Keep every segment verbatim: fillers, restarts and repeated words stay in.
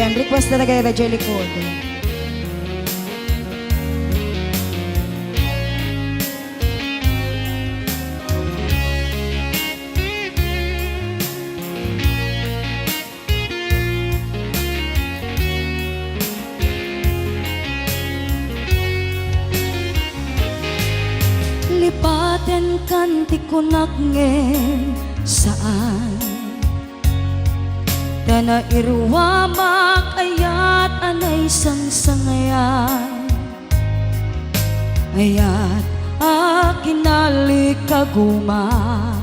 Request na taga Evangelicode. Lipatenkan ti kunak ngem saan. Ta nairuamak ayat a naisangsangayan, ayat a kinalikagumak.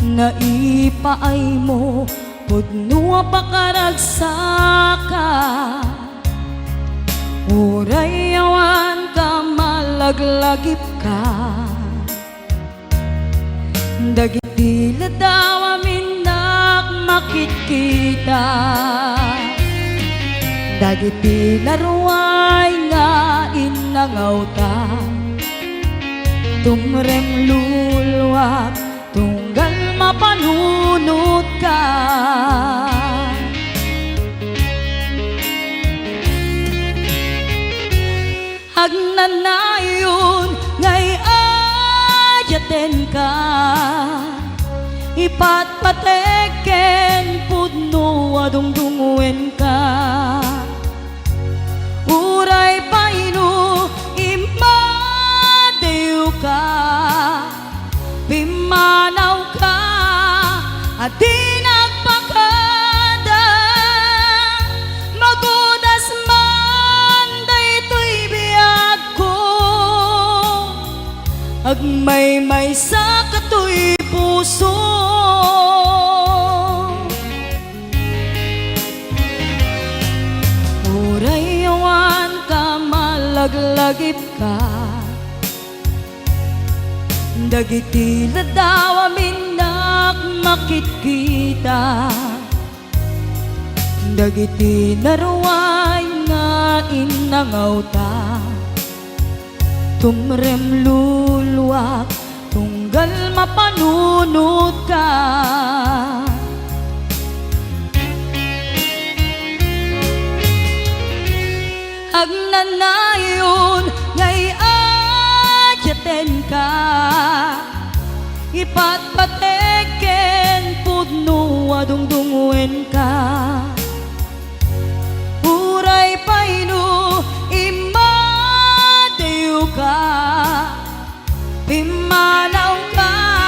Naipaaymo pudno a pakaragsaka, uray awan ka malaglagipka. Dagiti ladaw a minnak makitkita, dagiti naruay nga innangawta, tumrem luluak tunggal mapanunotka. Agnanayon nga iyatenka, ipatpatek ken pudno a dungdungngoenka. Uray pay no immadiwka, pimmanawka a di nagpakada, magudas man daytoy biagko, agmaymaysa katoy puso. Uray awan ka malaglagipka, dagiti ladaw a minnak makitkita, dagiti naruay nga innangawta, tumrem luluak tunggal mapanunotka. Agnanayon nga iyatenka, ipatpatek ken pudno a dungdungngoenka. Uray pay no immadiwka, pimmanawka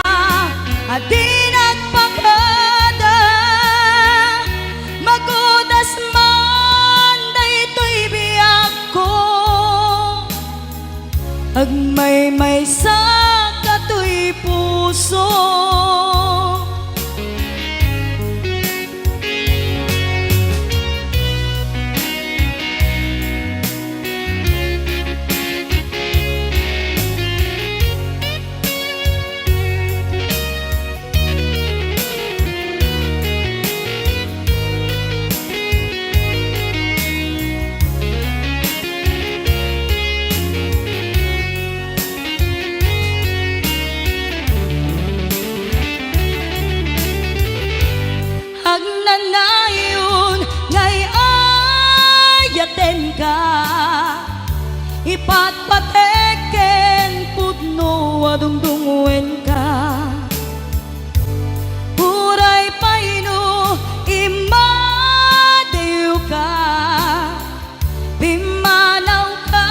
a di nagpakada, magudas man daytoy biagko, agmaymaysa katoy puso. Agnanayon nga iyatenka, ipatpatek ken pudno a dungdungngoenka. Uray pay no immadiwka, pimmanawka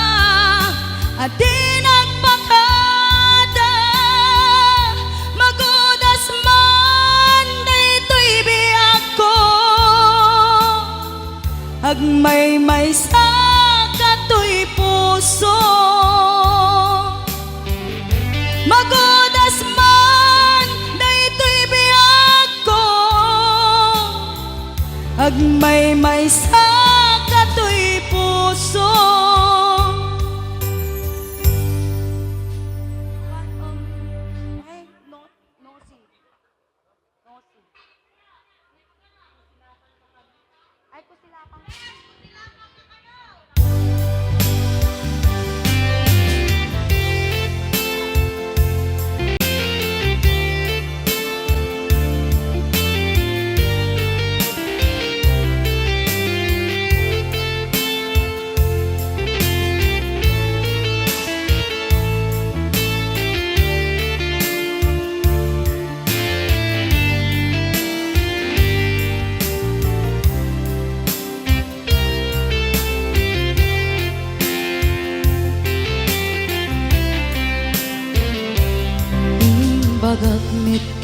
a di nagpakada, magudas man daytoy biagko, agmaymaysa katoy puso. Magudas man daytoy biagko, agmaymaysa katoy puso. Ay, kung sila pang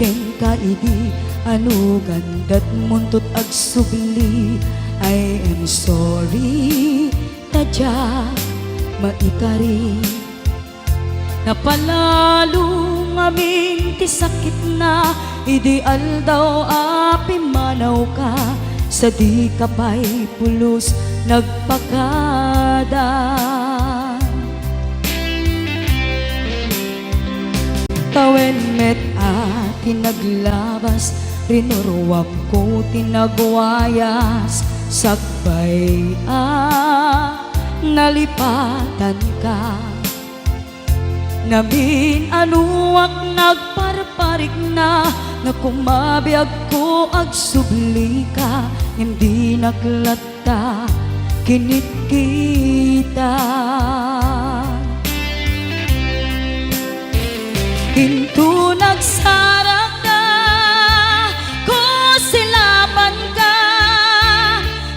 Kenka idi anugan datmuntot agsubli, I am sorry, ta diak maikari. Napalalo ngamin ti sakitna idi aldaw a pimmanawka, sadika pay pulos nagpakada. Tawen met a ti naglabas, rinuruakko ti nagwayas, sakbay a nalipatanka. Namin-anuak nagparparikna, nakumabiagko agsublika, ngem dinak latta kinitkita. Inton agsarakda, kusilapanka,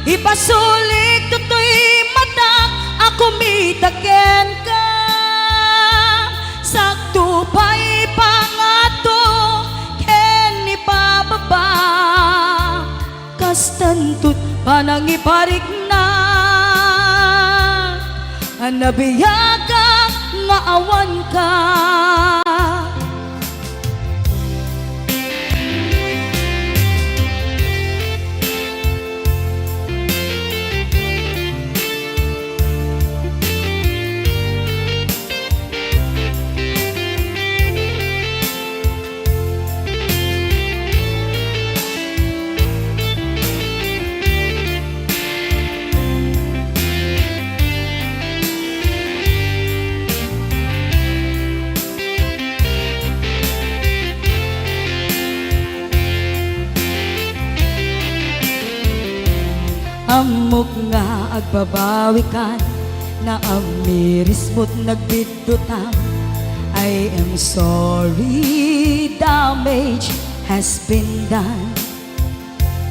ipasulik toy matak a kumita kenka. Sakto pay pangato ken ipababa. Kastanto't panangiparikna, a nabiagak nga awanka. Ammok nga agbabawikan, naamirismo't nagbiddutam. I am sorry, damage has been done.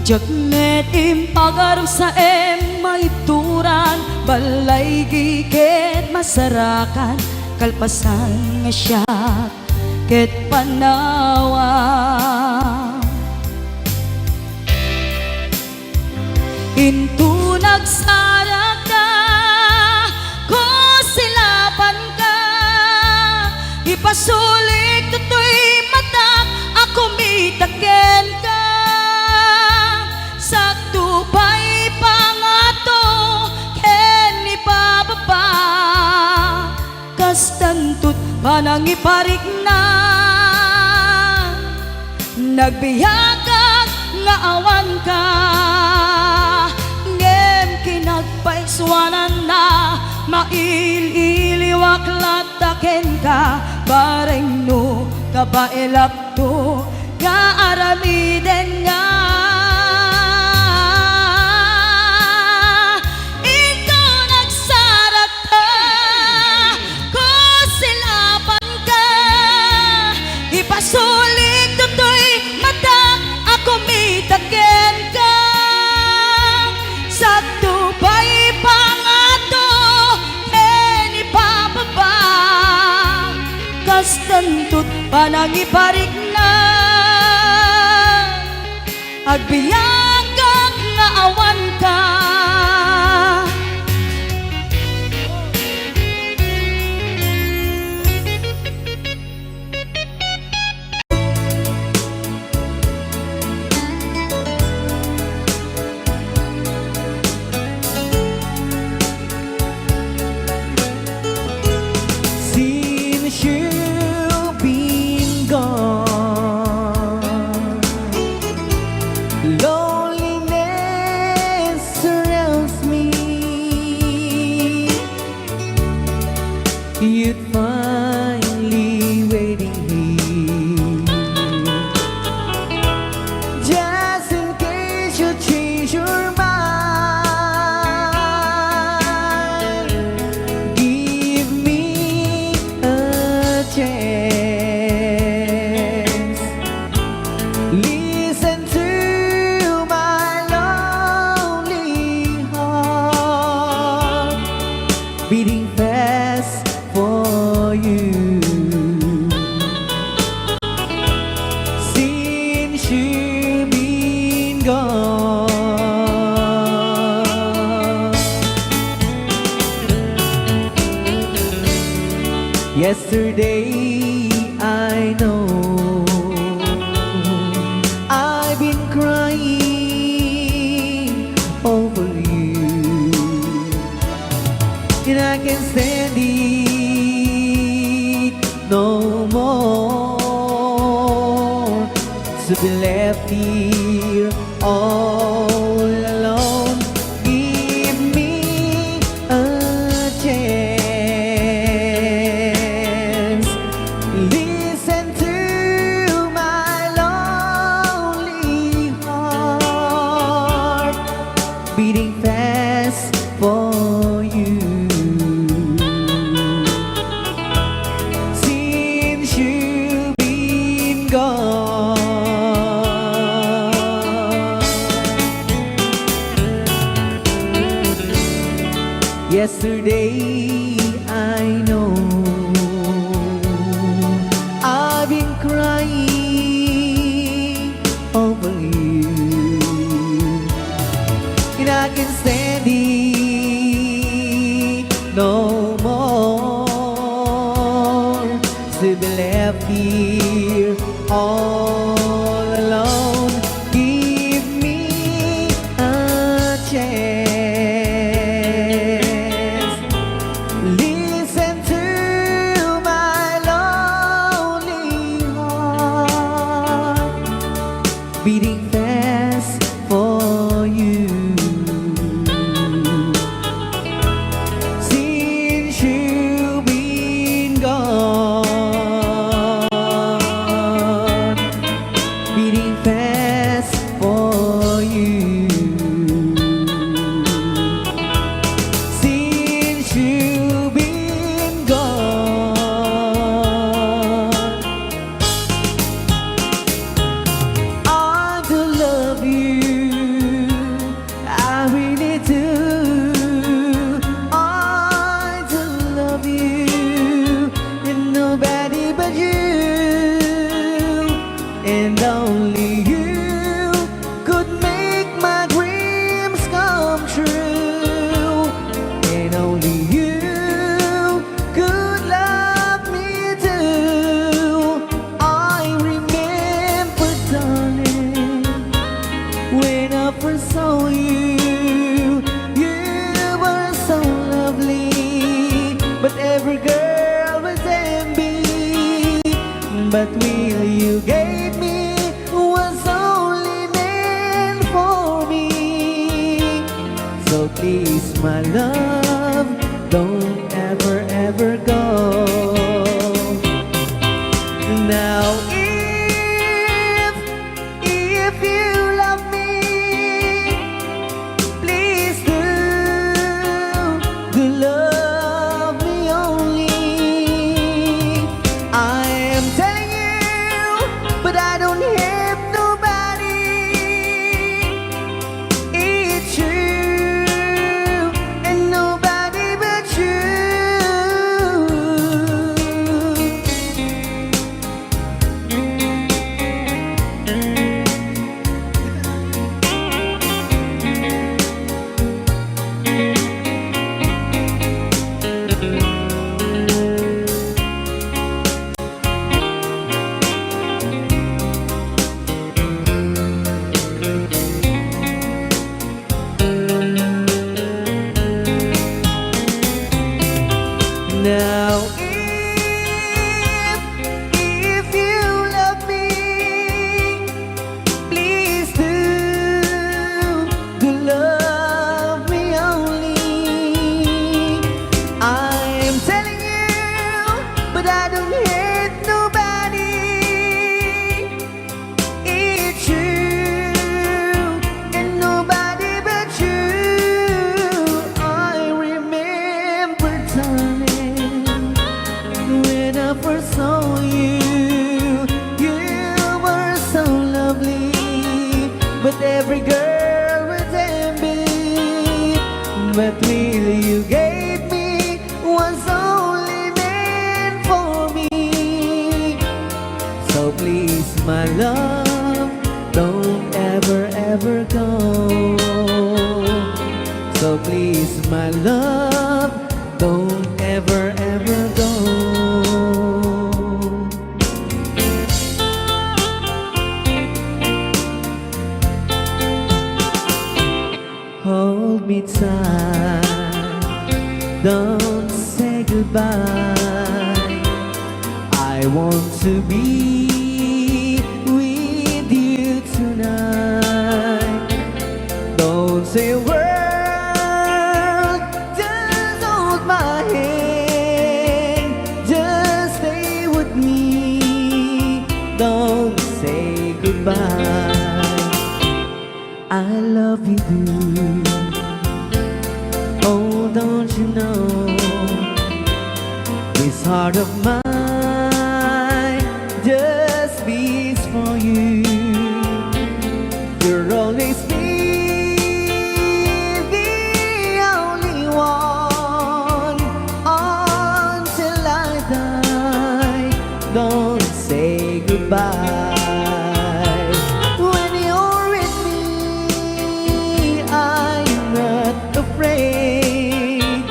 Diak met impagarup sa em maituran, balaygi ket masarakan, kalpasan nga siak ket panawam. Inton agsarakda, kusilapanka, ipasulik toy matak a kumita kenka. Sakto pay pangato ken ipababa. Kastanto't panangiparikna, nagbiagak nga awanka. Ngem kinagpaisuananna, mail-iliwak latta kenka, bareng no kabaelakto nga aramiden nga. Inton agsarakda, kusilapanka, ipasulik toy matak a kumita kenka. Sakto pay pangato ken ipababa, kastanto't panangiparikna. Agbiagak nga awanka. Since you've been gone, loneliness surrounds me. You'd find me waiting here, just in case you change your mind. Give me a chance. Listen to my lonely heart beating fast for you. See you've been gone. Yesterday, I know I've been crying over you, and I can stand it no more to be left here all alone. Give me a chance. Listen to my lonely heart beating fast for you. Since you've been gone. Yesterday, I know I've been crying over you, and I can stand it no more to be left here all alone. Give me a chance. Listen to my lonely heart beating fast for you. Since you've been gone, beating fast for you. Since you've been gone, I do love you. I really do. I do love you, and nobody but you, and only you could make my dreams come true, and only you could love me too. I remember, darling, when I first saw you, you were so lovely, but every girl was envy. But will you gave me was only meant for me. So please, my love, don't ever, ever go. Now, if, if you love me, please do, do love me only. I am telling you, but I don't have nobody. It's you and nobody but you. Now, if, if you love me, please do, do love me only. I am telling you, but I don't hate nobody. It's you and nobody but you. I remember, darling, when I first saw you, you were so lovely, but every girl was envy. But really, you gave me was only meant for me. So please, my love, Don't ever, ever go. So please, my love, don't ever, ever go. Hold me tight, don't say goodbye. I want to be with you tonight. Don't say a word, just hold my hand. Just stay with me, don't say goodbye. I love you, do. Oh, don't you know? This heart of mine just beats for you. You'll always be the only one until I die. Don't say goodbye. When you're with me, I'm not afraid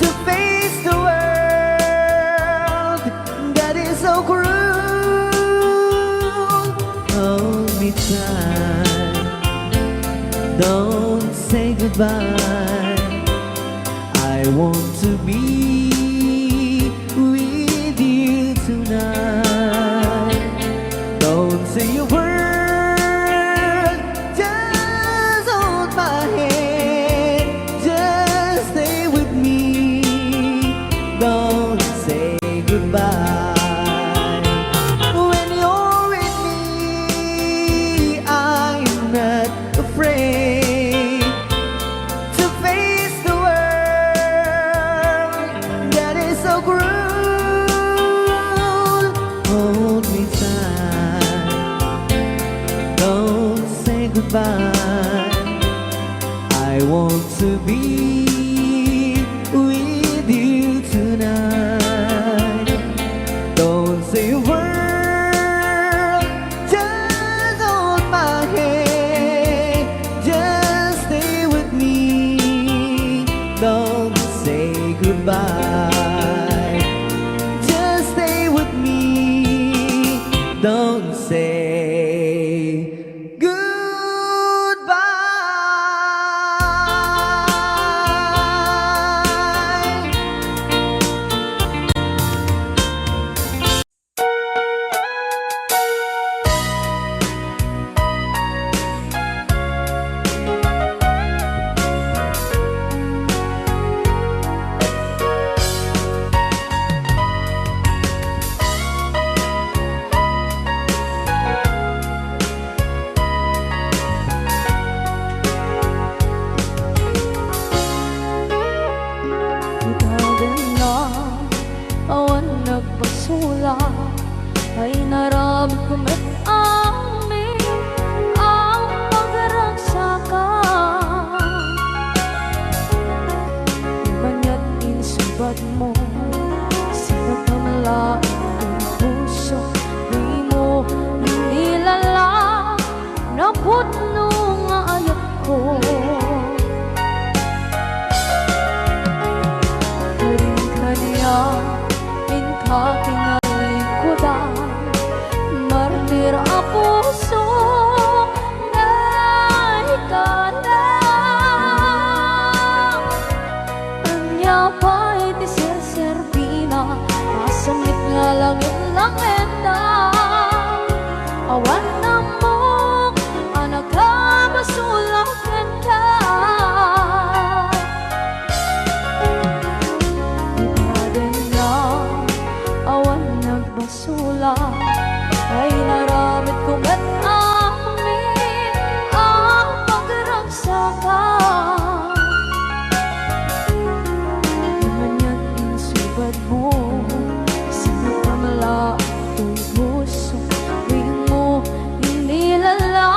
to face the world that is so cruel. Hold me tight, don't say goodbye. I want to be with you tonight. Don't say a word, just hold my hand, just stay with me. Don't say goodbye. When you're with me, I'm not afraid to face the world that is so cruel. Hold me tight, don't say goodbye. I want to be with you tonight. Don't say a word, just hold my hand, just stay with me. Don't say goodbye, just stay with me. Don't say goodbye. Ita dayta, awan nagpasulak, ay naramidko met amin a pagragsakan. Maniat insubadmo, sinapamla ti puso, dimo inilala. Napudno nga ayatko. Karin kaniak, inka kinalikudan, martir a puso, naikana. Ania pay ti serserbina, asangit nga langit-langitna, awan ammok a nakapasulak kenka. Ita dayta, awan nagpasulak, ay naramidko met amin a pagragsakan. Maniat insubadmo, sinapamla ti puso, dimo inilala.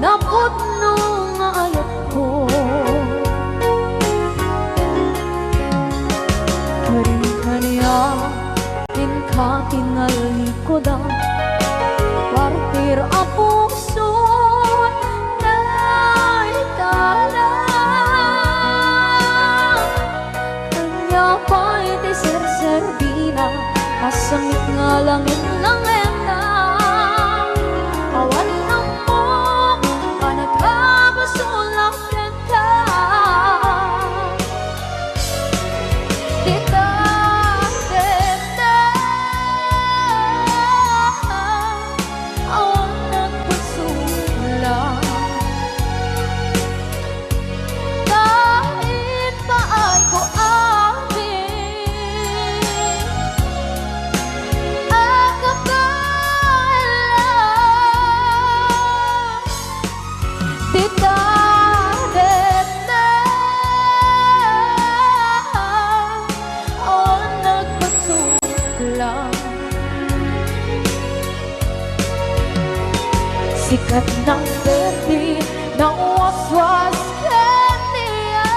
Napudno nga ayatko. Karin kaniak, inka kinalikudan, martir a puso. Langit-langit na, awan ammok a nagkabasol a kanta. Dita, dita, awan nagpasula. Ta impaayko amin a kabaelan. Dita, dita, awan nagpasula. Sikat nang perdi, nang waswas ken niya,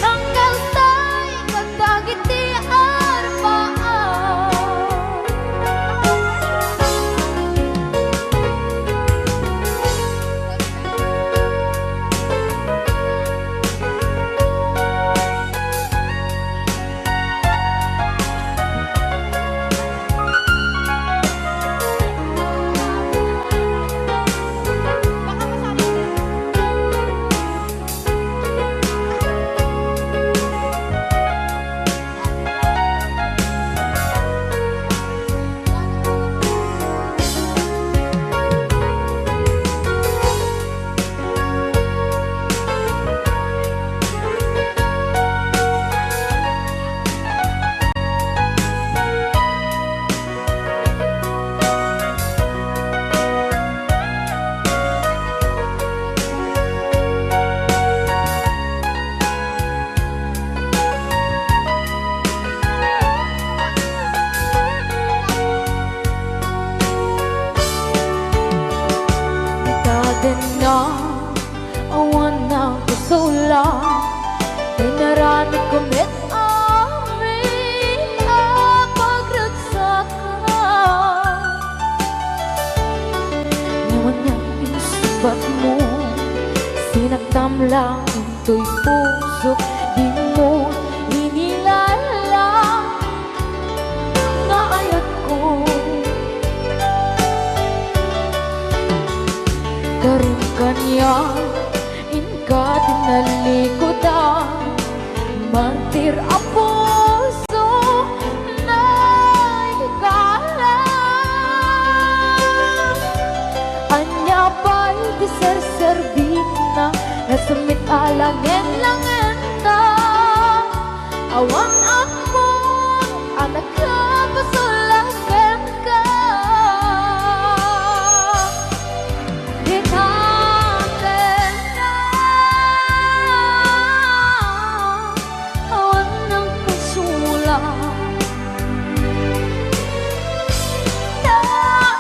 nang kaltay kadagiti arbaam. Itaden na awan nagpasula, inaramid ko met amin a pagragsakan. Ngem ania insungbatmo, sinaktam lang intoy pusok, dimo inilala nga ayatko. Karim kaniak, inka tinalikudan, martir a puso, naikala. Ania pay ti serserbina, nasumit a langen-langenna. Awan ammok a nagkabasol a kenka. Dita, dita, awan nagpasula. Ta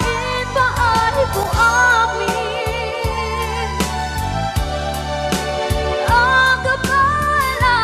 ipaayko amin a kabaelan.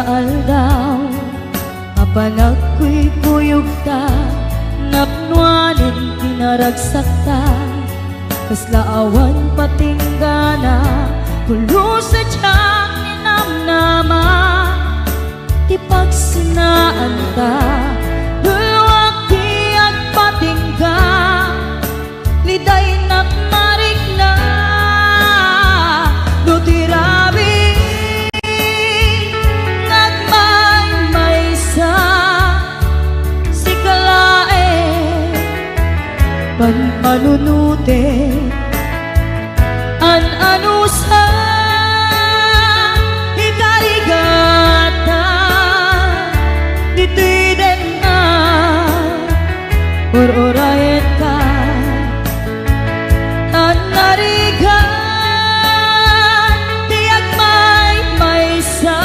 aldaw a panagkuykuyogta, napnoanen ti naragsakta, kasla awan patinggana, pulos a diak ninamnama ti pagsinaanta, duluak ti agpatingga. Lidaynak marikna no ti rabii nga agmaymaysa, sika laeng panpanunotek. An-anusa, ikarigata, ditoy denna, ur-urayenka. Tan narigat ti agmaymaysa,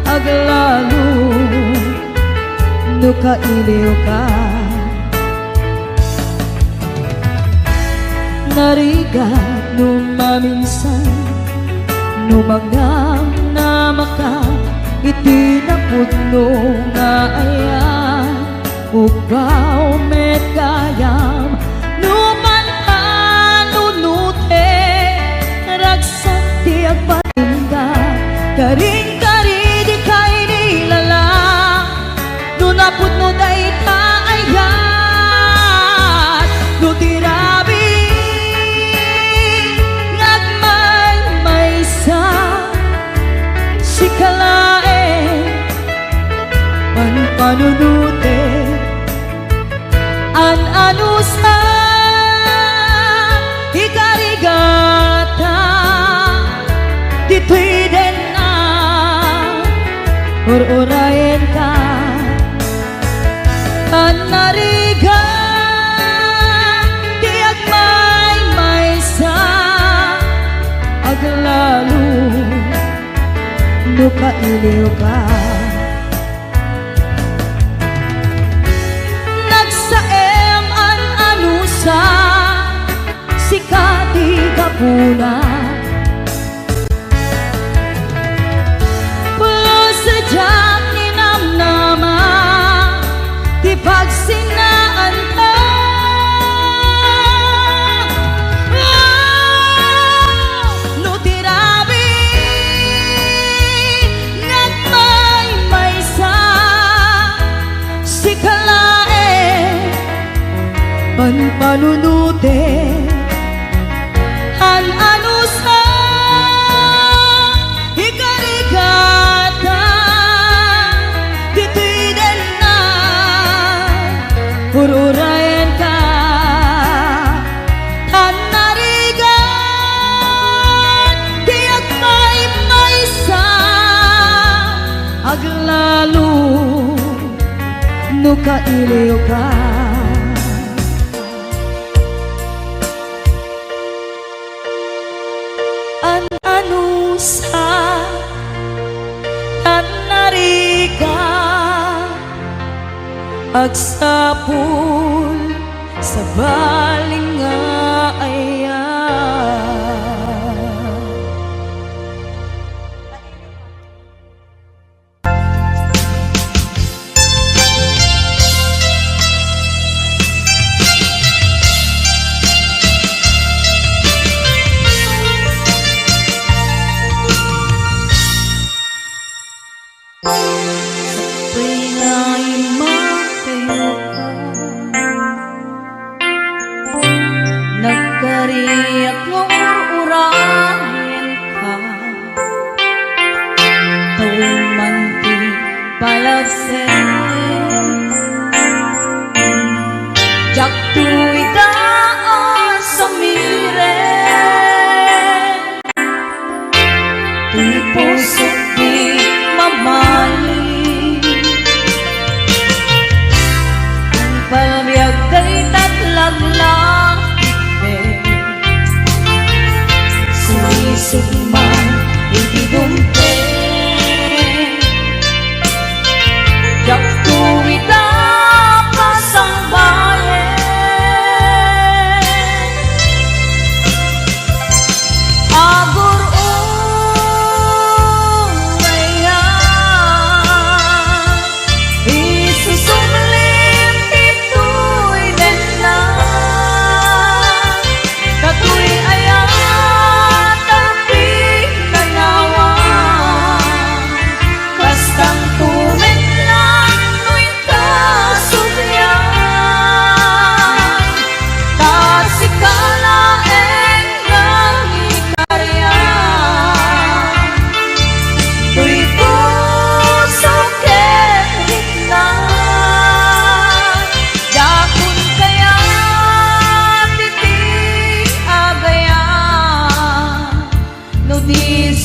aglalo no kailiwka. Narigat no maminsan, no magnamnamaka iti napudno nga ayan. Uggaw met gayam no panpanunotek, ragsak ti agpatingga. Karin kari dika inilala, no napudno dayta ayat, no ti rabii nga agmaymaysa, sika laeng panpanunotek. An-anusa, ikarigata, ditoy denna, ur-urayenka. Tan narigat ti agmaymaysa, aglalo no kailiwka. Nagsaem an-anusa, sika ti gapuna. Pulos a diak ninamnama ti pagsinaanta. No ti rabii nga agmaymaysa, sika laeng panpanunotek. An-anusa, ikarigata, ditoy denna, ur-urayenka. Tan narigat ti agmaymaysa, aglalo no kailiwka. An-anusa, tan narigat, agsapul, sabali nga ayan.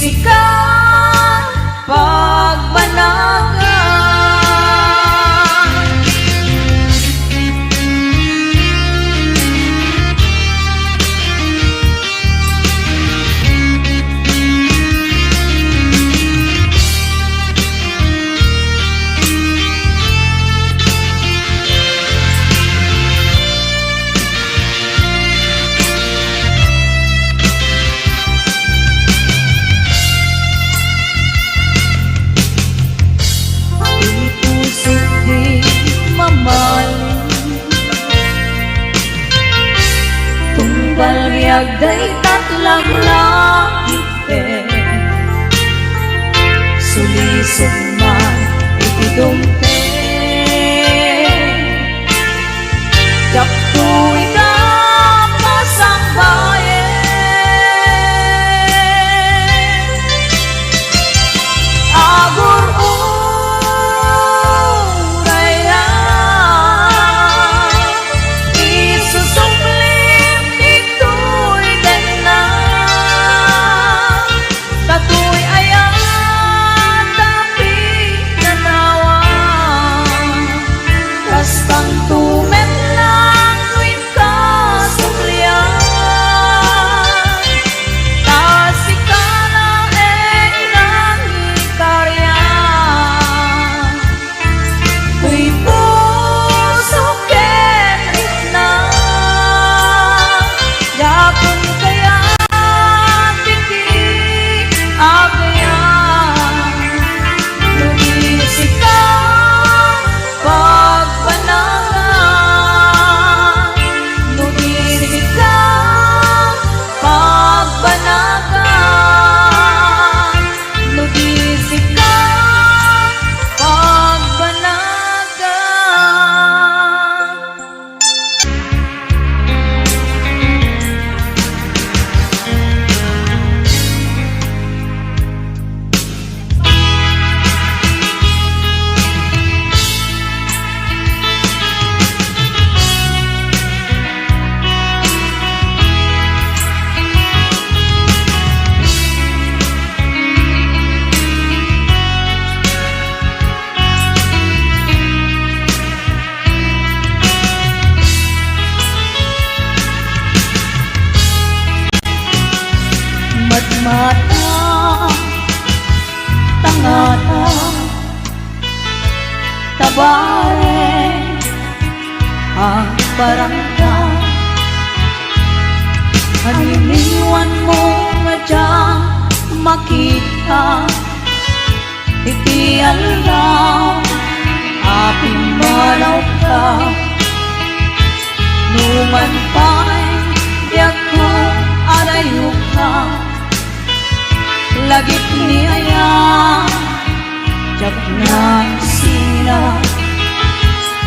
Sika pagbanagan. Ti pusok ti mamalin, tunggal biag dayta ti laglagipem, sulisog man iti dumteng. Diakto ita pasangbayen. Agur-uray a isusublim ditoy denna. Katoy aya ta pinanawa, kas tanto met lang no inkasublian, ta sika laeng nangikarian. Toy puso ken rikna, diakon kayat iti agayam. No di sika pagbanagan, no di sika pagbanagan, no di sika pagbanagan. Madmata, tangata, tabareng, agparangka. Aniniwan mo nga diak makita. Iti aldaw a pimmanawka, numan pay diakko adayoka, lagip ni aya, diak naisina.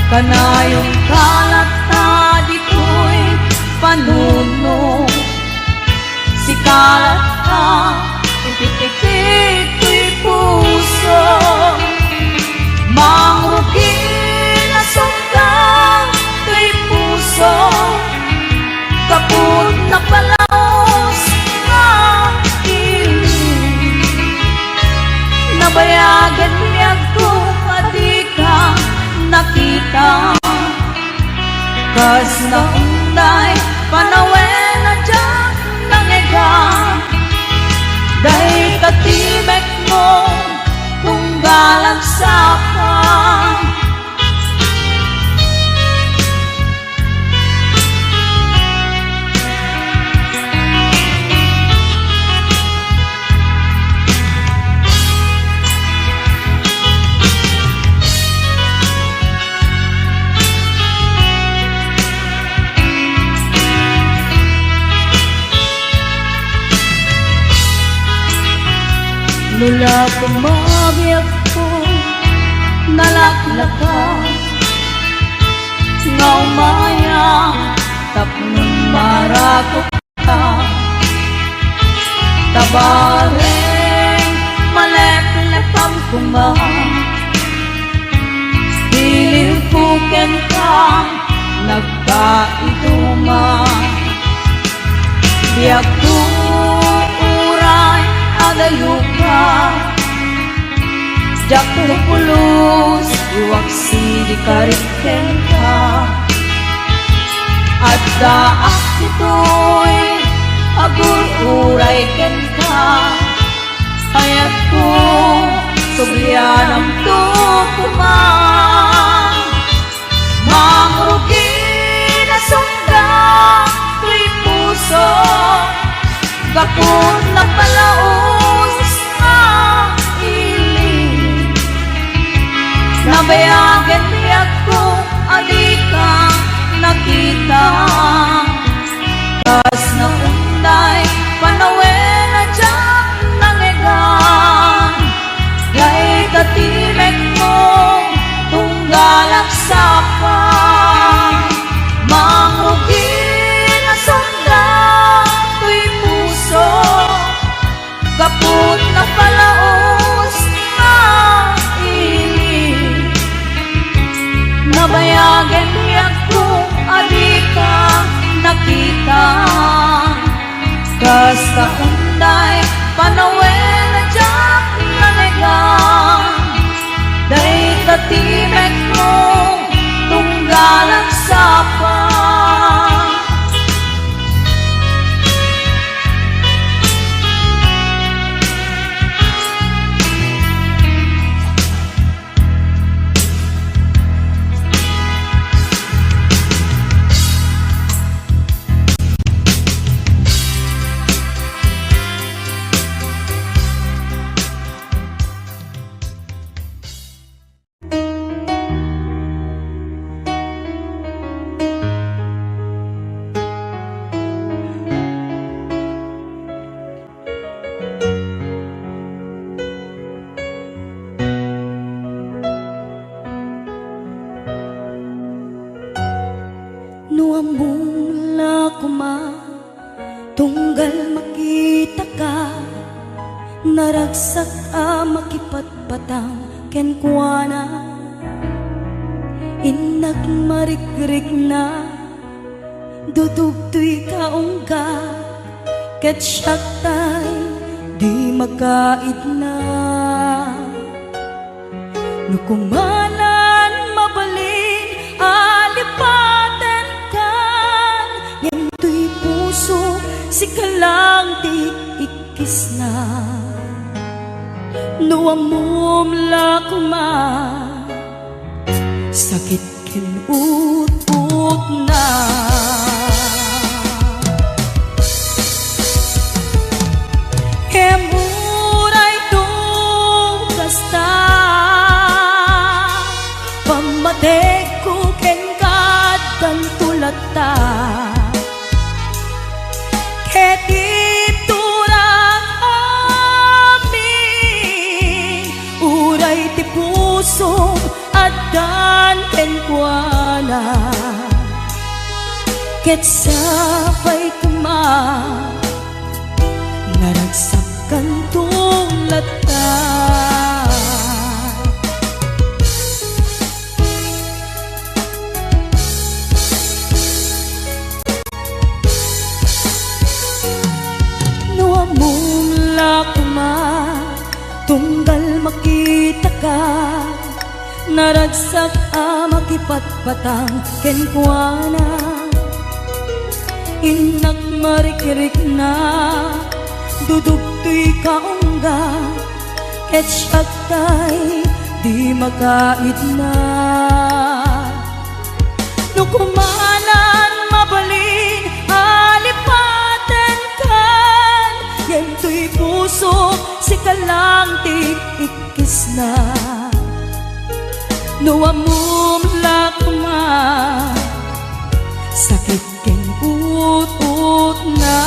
Kanayonka latta ditoy panunot. Sika latta ti pitik toy puso. Mangrugi nga sumda toy puso. Gapu ta napalaos nga ili. Nabayagen biagko a dika nakita. Kas naunday panawen a diak nangega, dayta ti mekmo tunggal agsapa. No la kumabiagko, nalaklaka nga umaya tapno marakop. Tabareng maleplepam koma, bilin ko kenka nagkaiduma. Biagko uray adayo Diak pupulos, iwak sidi karit kenka. Addaak ditoy agur-uray kenka. Kayatko, sublianamto koma. Mangrugi, nasungdan toy puso, gapu ta napalaos nga ili. Nabayagen ti biagko a dika nakita. Kas naunday panawen a diak nangegan, dayta ti mekmo tunggal agsapa. Mangrugi, nasungdan toy puso, gapu ta napalaos nga ili. Nabayagen ti biagko a dika nakita. Kas naunday panawen a diak nangegan, dayta ti mekmo tunggal agsapa. No ammom la koma, tunggal makitaka, naragsak a makipatpatang kenkuana. Innak marikrikna, dudugtoy ka ungga, ket siak tay di makaidna. No kumanan mabalin a lipatenkan, ngem toy puso, sika lang ti ikkisna. No ammom la koma, sakit ken utotna. Ngem uray no kasta, pammategko kenka addanto latta. Ket ibturak amin, uray ti pusom addan kenkuana. Ket sapay koma, naragsak kanto latta. No ammom la koma, tunggal makitaka, naragsak a makipatpatang kenkuana. Innak marikrikna, dudugtoy ka ungga, ket siak tay di makaidna. No kumanan mabalin a lipatenkan, ngem toy puso, sika lang ti ikkisna. No ammom la koma, sakit ken utotna.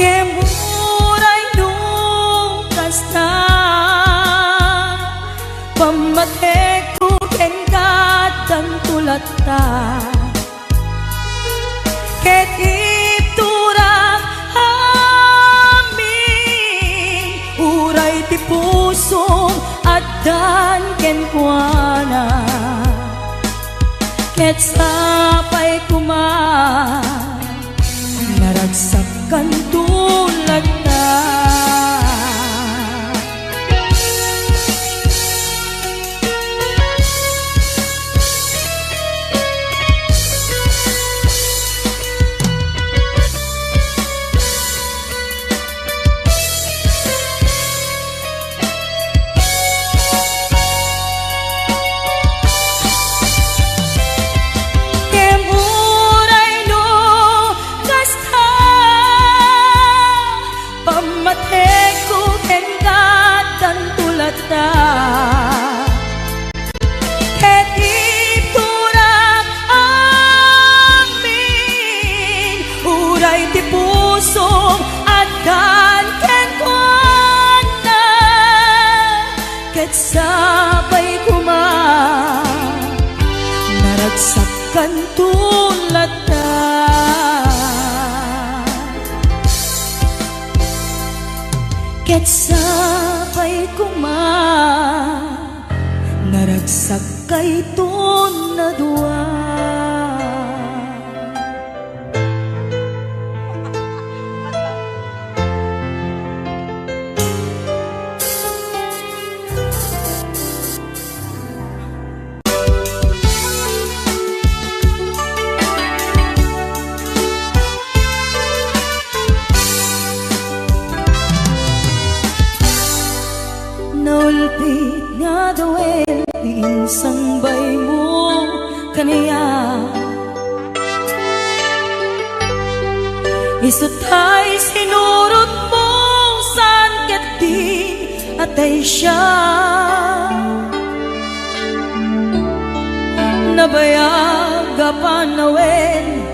Ngem uray no kasta, pammategko kenka addanto latta. Ket ibturak amin, uray ti pusom addan kenkuana. Ket sapay koma, naragsak kanto latta. Sapay koma, naragsakkayton a dua. Naulpit nga duel ti insangbaymo kaniak. Isu tay sinurotmo saan ket di atay siak. Nabayag a panawen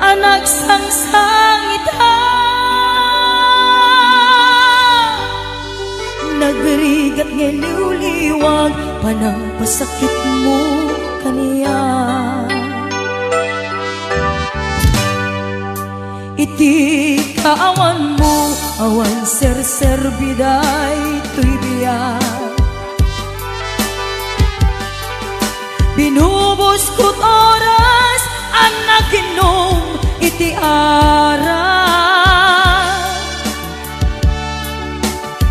a nagsangsangita. Nagrigat nga liwliwag panangpasakitmo kaniak. Iti kaawanmo, awan serserbi daytoy biag. Binubusku't oras a naginom iti arak.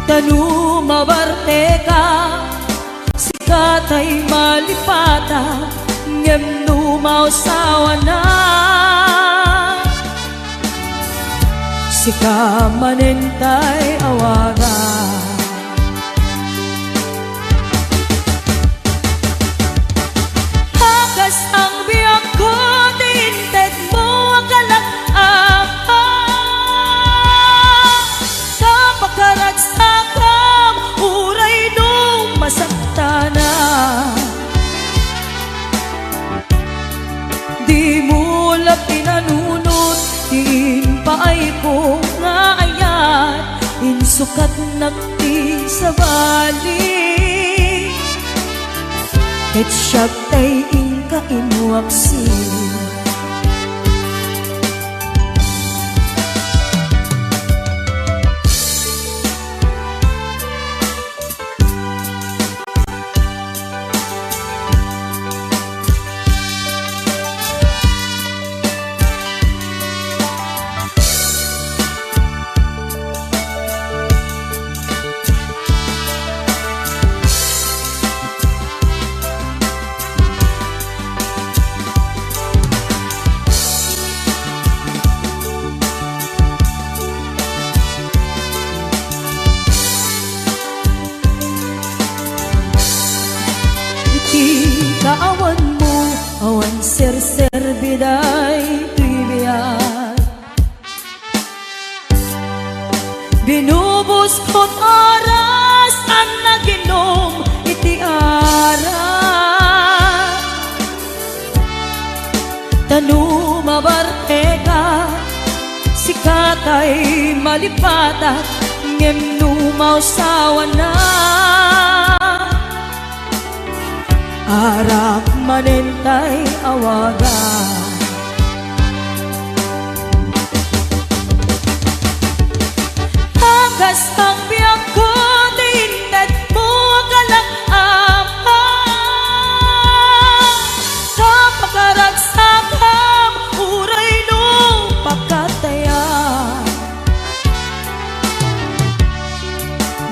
Ta no mabarteka, sika tay malipatak, ngem no mausawana, sika manen tay awaga. Akas ang biagko ti intedmo a kalak-ama. Ta pakaragsakam uray no masaktanak. Dimo la pinanunot ti impaayko nga ayat, insukatnak ti sabali. Ket siak tay inka inwaksi. Iti kaawanmo, awan serserbi daytoy biag. Binubusku't oras a naginom iti arak. Ta no mabarteka, sika tay malipatak, ngem no mausawana, arak manen tay awaga. Akas ang biagko ti intedmo a kalak-ama. Ta pakaragsakam uray no pakatayak.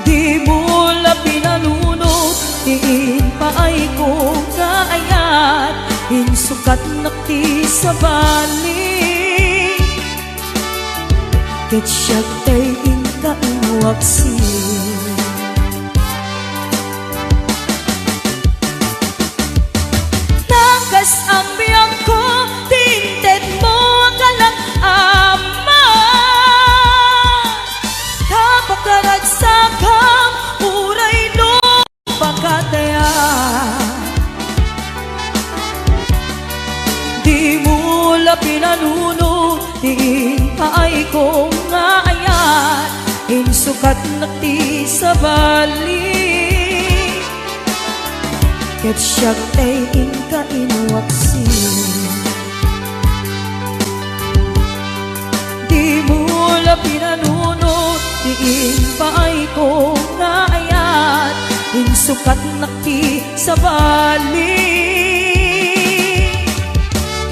Dimo la pinanunot ti impaayko nga ayat, insukatnak ti sabali. Ket siak tay inka inwaksi. Nakas ang biagko ti intedmo a kalak-ama. Ta pakaragsakam uray no pakatayak. Dimo la pinanunot ti impaayko nga ayat, insukatnak ti sabali. Ket siak tay inka inwaksi. Dimo la pinanunot Ti impaayko nga ayat, insukatnak ti sabali.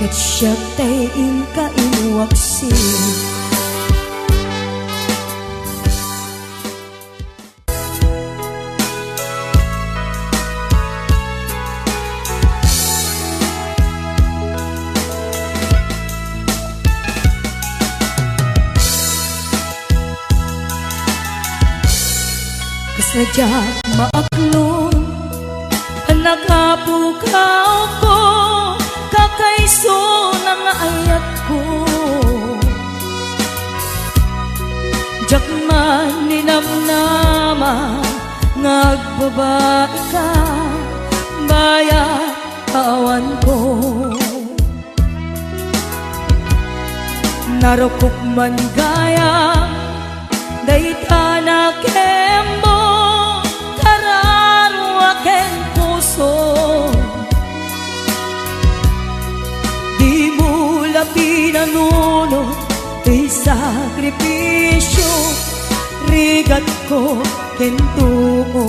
Ket siak tay inka inwaksi. Kasla diak maaklon, nagapukawko, kakaisuna nga ayatko. Diak man ninamnama nga agbabaika, bayat awanko. Narukop man gayam dayta nakemmo, kararua ken puso. Dimo la pinanunot ti sakripisio, rigatko ken tuo.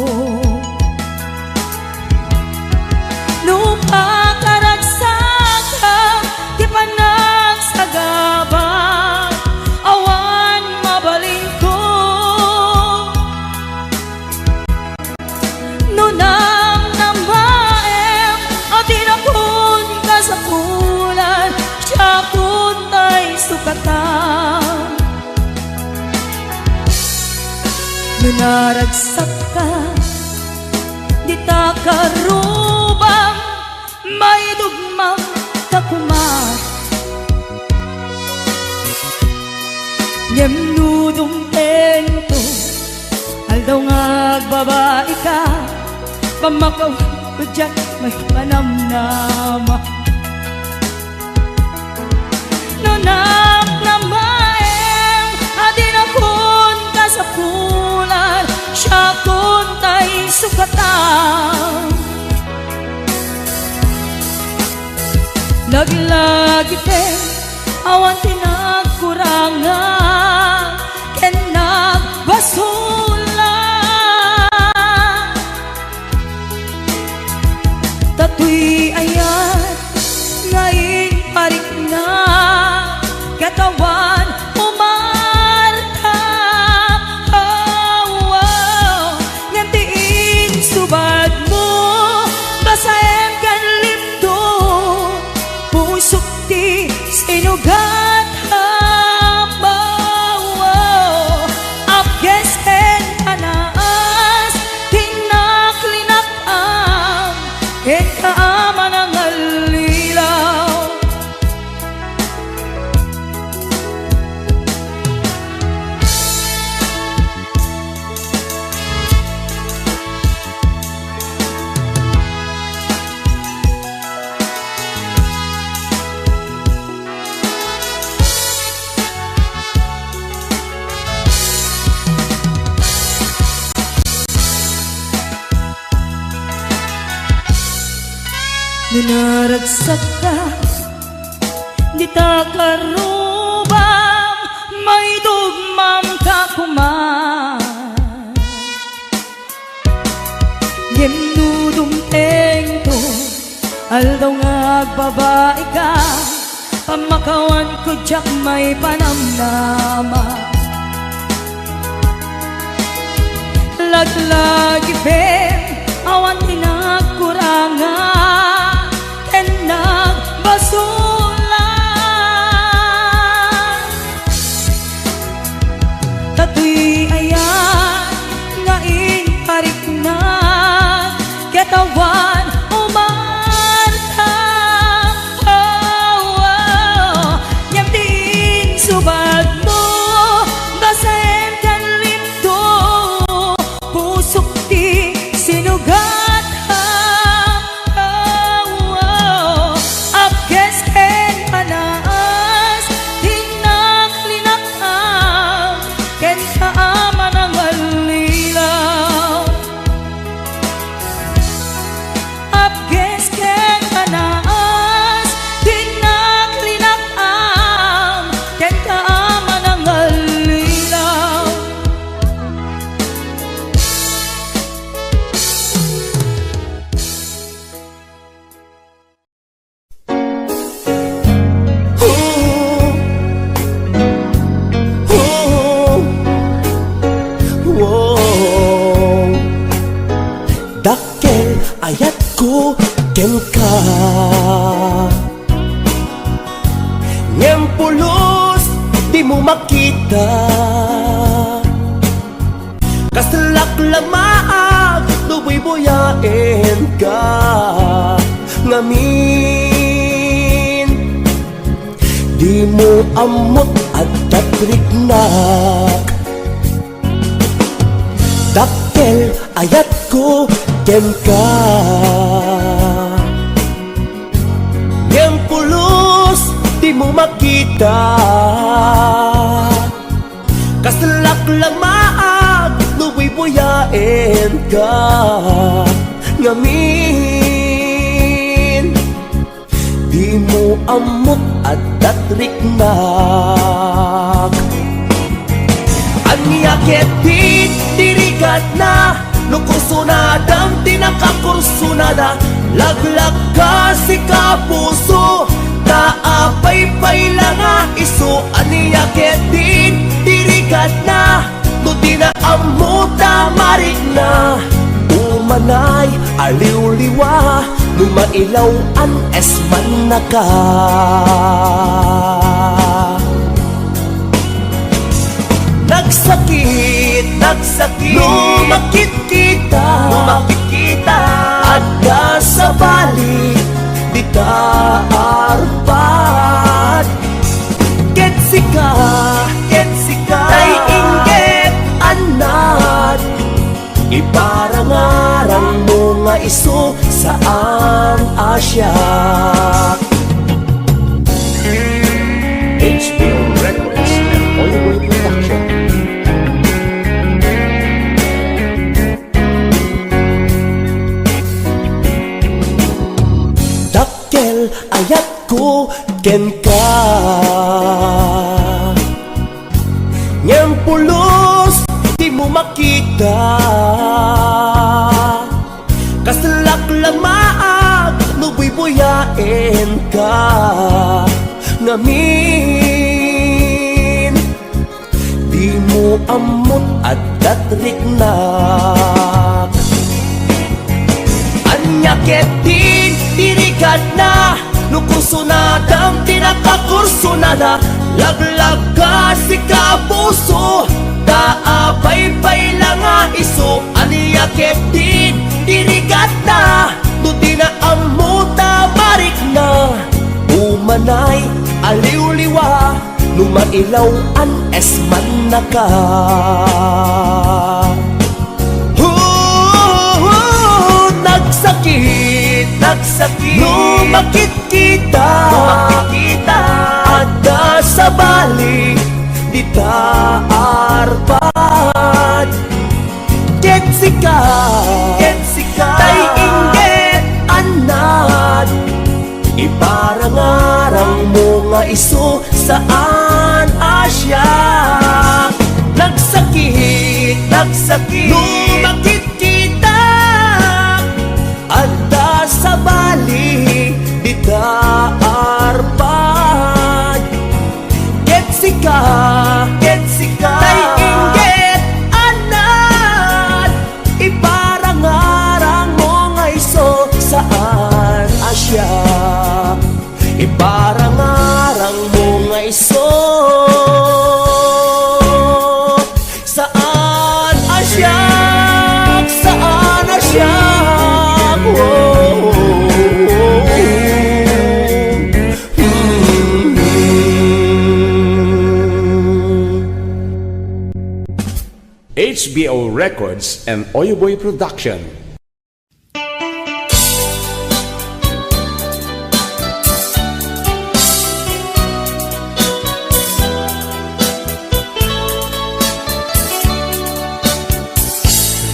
No pakaragsakan ti panagsagaba, awan mabalinko. No namnamaem a dinakon kasapulan, siakon tay sukatan. No naragsakka, dita karubam, maidogmam ta koma. Ngem no dumtengto, aldaw nga agbabaika, pamakawanko diak maipanamnama. No namnamaem a dinakon kasapulan, siakon tay sukatan. Laglagipem, awan ti nagkurangan ken nagbasolan. Ta toy ayat nga inparikna, ket awan umarta. Oh, oh. Ngem ti insubadmo, basaem ken limto, pusok ti sinugatam. Oh, oh. Appies ken panaas, tinaklinak am, kenka a manangallilaw. No naragsakka, dita karubam, maidogmam ta koma. Ngem no dumtengto, aldaw nga agbabaika, pamakawanko diak maipanamnama. Laglagipem, awan ti nagkurangan ken nagbasolan. Ta toy ayat nga inparikna, ket awan umarta. Oh, oh. Ngem ti insubadmo, basaem ken limto, pusok ti sinugatam. Pulos, dimo makita. Kaslak lamaag no buybuyaenka ngamin. Dimo ammot adda't riknak. Dakkel ayatko kenka. Ngem pulos, dimo makita. Kaslak lamaag no buybuyaenka ngamin. Dimo ammot adda't riknak. Ania ketdin ti rigatna? No kursunadam ti nakakursunada, laglagka sika puso, ta apay pay la nga isu. Ania ketdin ti rigatna? No di na ammo ta marikna, umanay aliwliwa, no mailaw-an esmannaka. Nagsakit, nagsakit. No makitkita, no makitkita. Adda sabali, dita arpad. Ket sika, ket sika. Tay inggit, annad. Iparangarang mo nga isu saan a siak. H B O Records and Oyoboy Production. Dakkel ayatko kenka. Ngem pulos, dimo makita. Kaslak lamaag no buybuyaenka ngamin. Dimo ammot adda't riknak. Ania ketdin ti rigatna? No kursunadam ti nakakursunada, laglagka sika puso, ta apay pay la nga isu. Ania ketdin ti rigatna? No di na ammo ta marikna, umanay aliwliwa, no mailaw-an esmannaka. Hu, hu, nagsakit, nagsakit. No makitkita, no makitkita. Adda sabali, dita arpad. Ket sika, ket sika. Tay inggit, annad. Iparangarang mo nga isu saan a siak. Nagsakit, nagsakit. No makitkita, adda sabali, dita arpad. Ket sika, ket sika. Tay inggit, annad. Iparangarang mo nga isu saan a siak. Iparangarang mo nga isu saan a siak, saan a siak. Oh, oh, oh, oh. H B O Records and Oyoboy Production.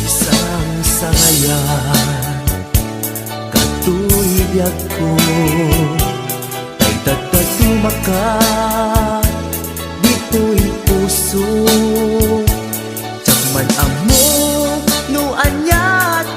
Isang sangayan, katoy biagko, tay tagtagtumaka ditoy puso. Diak man ammo no aniat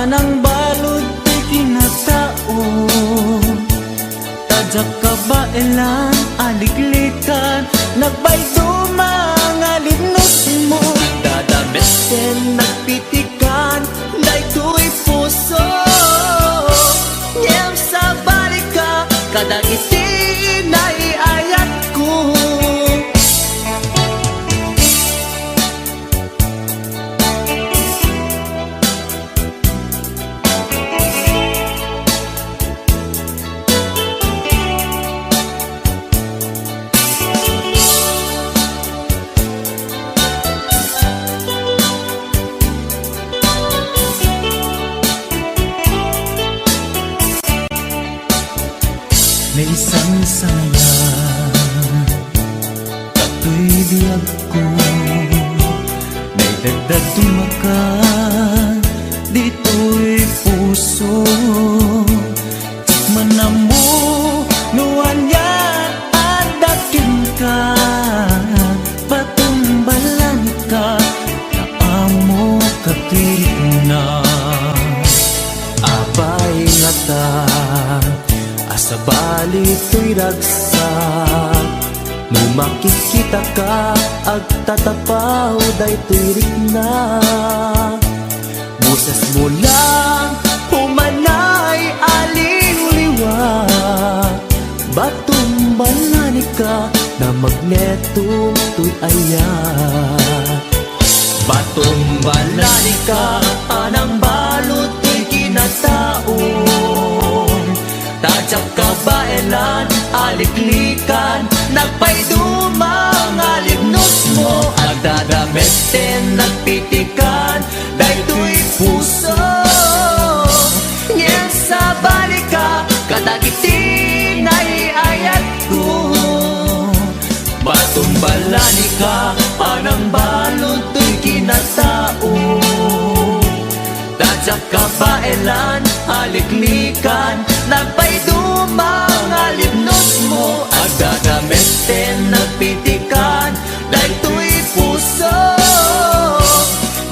Nangbalud ti kinatao, ta diak kabaelan a liklikan, nagpayduma nga libnosmo. Dadametten nagpitikan daytoy puso, ngem sabalika kadagiti inay-ayatko. Naisangsangyan datoy biagko, naitedda dumaka ditoy puso. Tikmanam no anian adda kenka, patumbalanka, ta ammoka ti rikna. Apay ngata a sabali toy ragsak, no makitkitaka, agtatapaw daytoy rikna. Bosesmo lang umanay a liwliwa, patumbalanka, namagnetom toy ayat. Patumbalanka a nangbalud toy kinatao, ta diak kabaelan a liklikan, nagpayduma nga libnosmo, agdadametten nagpitikan daytoy puso. Ngem sabalika kadagiti inay-ayatko. Patumbalanka a nangbalud toy kinatao, ta diak kabaelan a liklikan, nagpayduma nga libnosmo, agdadametten nagpitikan daytoy puso.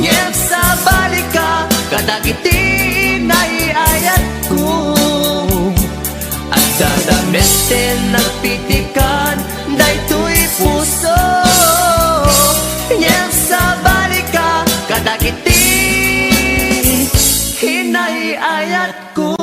Ngem sabalika kadagiti inay-ayatko. Agdadametten nagpitikan daytoy puso. Ngem sabalika kadagiti inay-ayatko.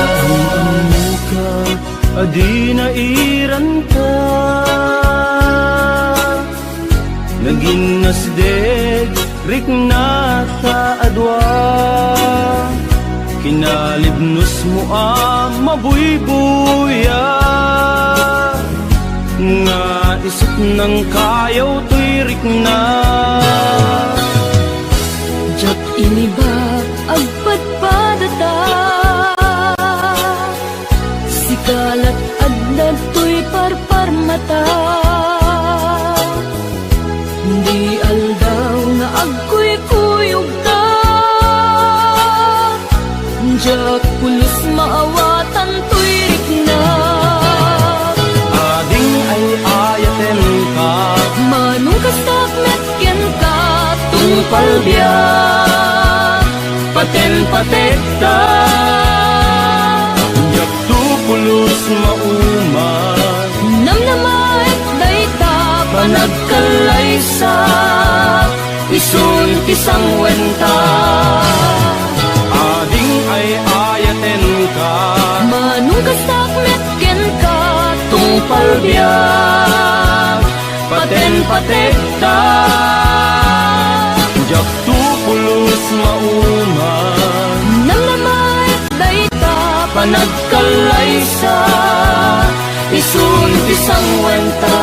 Naam-ammoka a di nairanta. Nagin nasdeg riknata a dua. Kinalibnosmo a mabuybuya, nga isut nangkayaw toy rikna. Diak inibak agpadpadata. Sika lat adda toy parparmata. Di aldaw nga agkuykuyogka. Diak pulos maawatan toy rikna. Ading ay-ayatenka. Manong kastak met kenka, tungpal biag, paten-pategta. Diakto pulos mauman. Namnamaek dayta panagkallaysa, isun ti sangwenta. Ading ay-ayatenka. Manong kastak met kenka, tungpal biag, paten-pategta. Diakto pulos mauman. Namnamaek dayta panagkallaysa, isun ti sangwenta.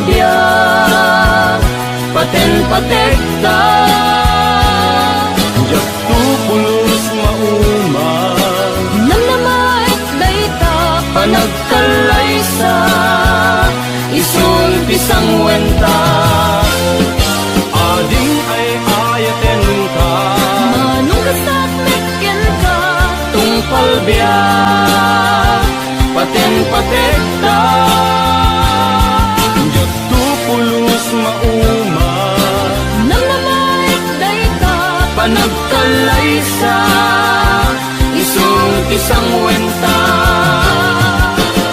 biag, paten-pategta. Diakto pulos mauma. Namnamaek dayta panagkallaysa, isun ti sangwenta. Ading ay-ayatenka. Manong kasakmet kenka. Tungpal biag, paten-pategta. Diakto pulos mauma. Namnamaek dayta panagkallaysa, isun ti sangwenta.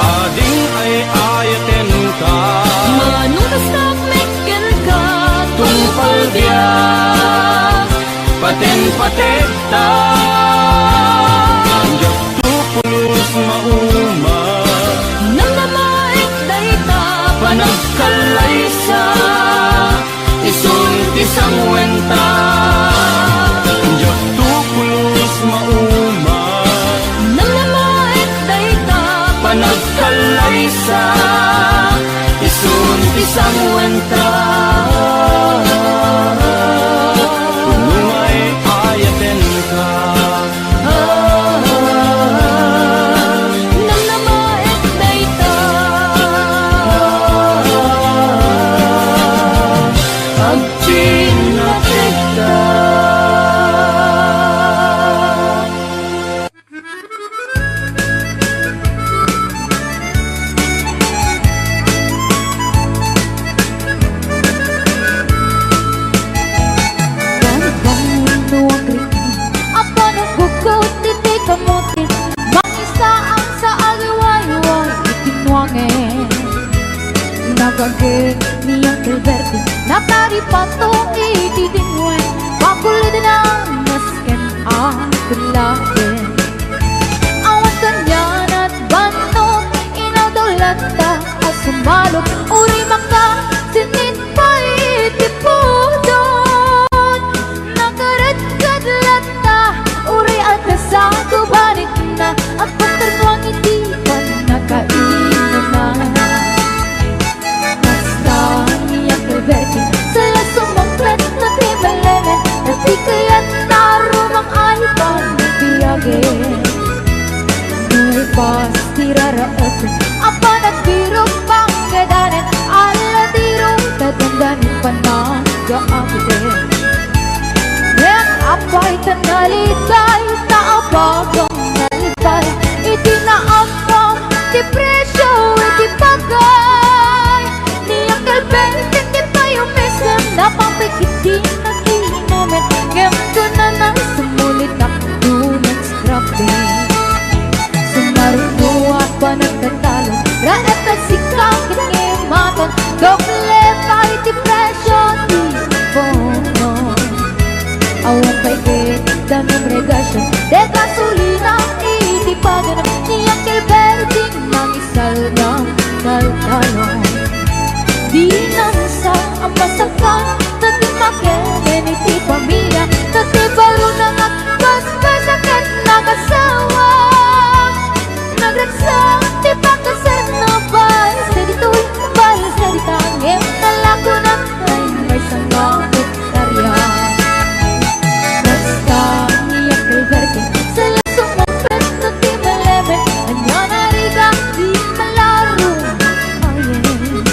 Ading ay-ayatenka. Manong kasakmet kenka. Tungpal biag, paten-pategta. Diakto pulos mauma. Namnamaek dayta panagkallaysa, isun ti sangwenta. Diakto pulos mauma. Namnamaek dayta panagkallaysa, isun ti sangwenta. Unay ayatenka. Namnamaek dayta. Agkinnategta. Bangbangon no agriing, apan naggugut iti kamuti, mangisaang sa agiwayway iti nuangen. Nagagek ni Uncle Bertie, nakaripato iti dinwen, pakulidna nasken a kullagen. Awan kaniana ti bannot, inawdaw latta a sumalok, uri makasinit pay ti pudot. Nakaredked latta, uri a kasagubanitna, agpaktarnuang iti pannakainana. Kasta ni Uncle Bertie, sala sumangpet na ti malemen, na ti kayat na rumang-ay panibiagen. Nalpas ti raraepen, apan nagbirok panggedanen, ala ti rutadandanen panaggaagden. Ngem apay ta naliday, ta abaga nalipay, iti naammom ti presio iti bagay. Ni Uncle Berting ti payumisem, napapikit ti nakinamen, ngem kunana sumulitak dunay scrapping. Sumaruno a panagtatalo, raep a sika ket ngimaten, doble pay ti presio ti bono. Awan pay ket danum regasyon, de gasolina iti pagano, ni Uncle Berting nangisaldam taltalon. Dinan sa a masakan, ta ti makemen iti pamilya, ta ti baro nangakbasbasa ket nakasawa. Nagragsak ti pakasarna, balsa ditoy, balsa dita, ngem nalakonak tay maysa nga hektarya. Kasta ni Uncle Berting, sala sumangpet no ti malemen, ania narigat ti malaro ayen.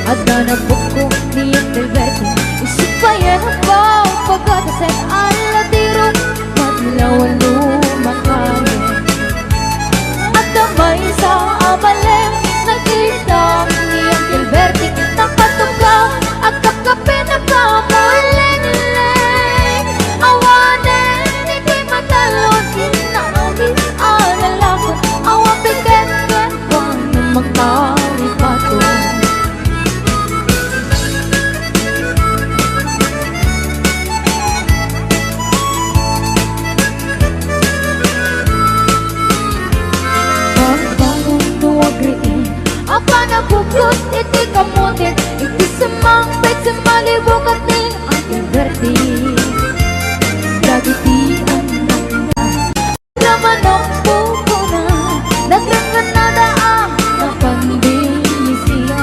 Adda napukko ni Uncle Berting, isu payen a pagpagatasen, ala ti ruk madlaw a lumakayen. Adda maysa a balem, nakita ni Uncle Berting, nakatungka, agkapkape, nakamulengleng. Awanen iti matalon, inna amin a nalakon, awan piket ken kuan makaripato. Bangbangon no agriing, apan naggugut iti kamuti, iti sumangpet, sumalibok ket ni Uncle Bertie. Dagiti annakna, namanong pupuna, nagrengngennada a napandinisia.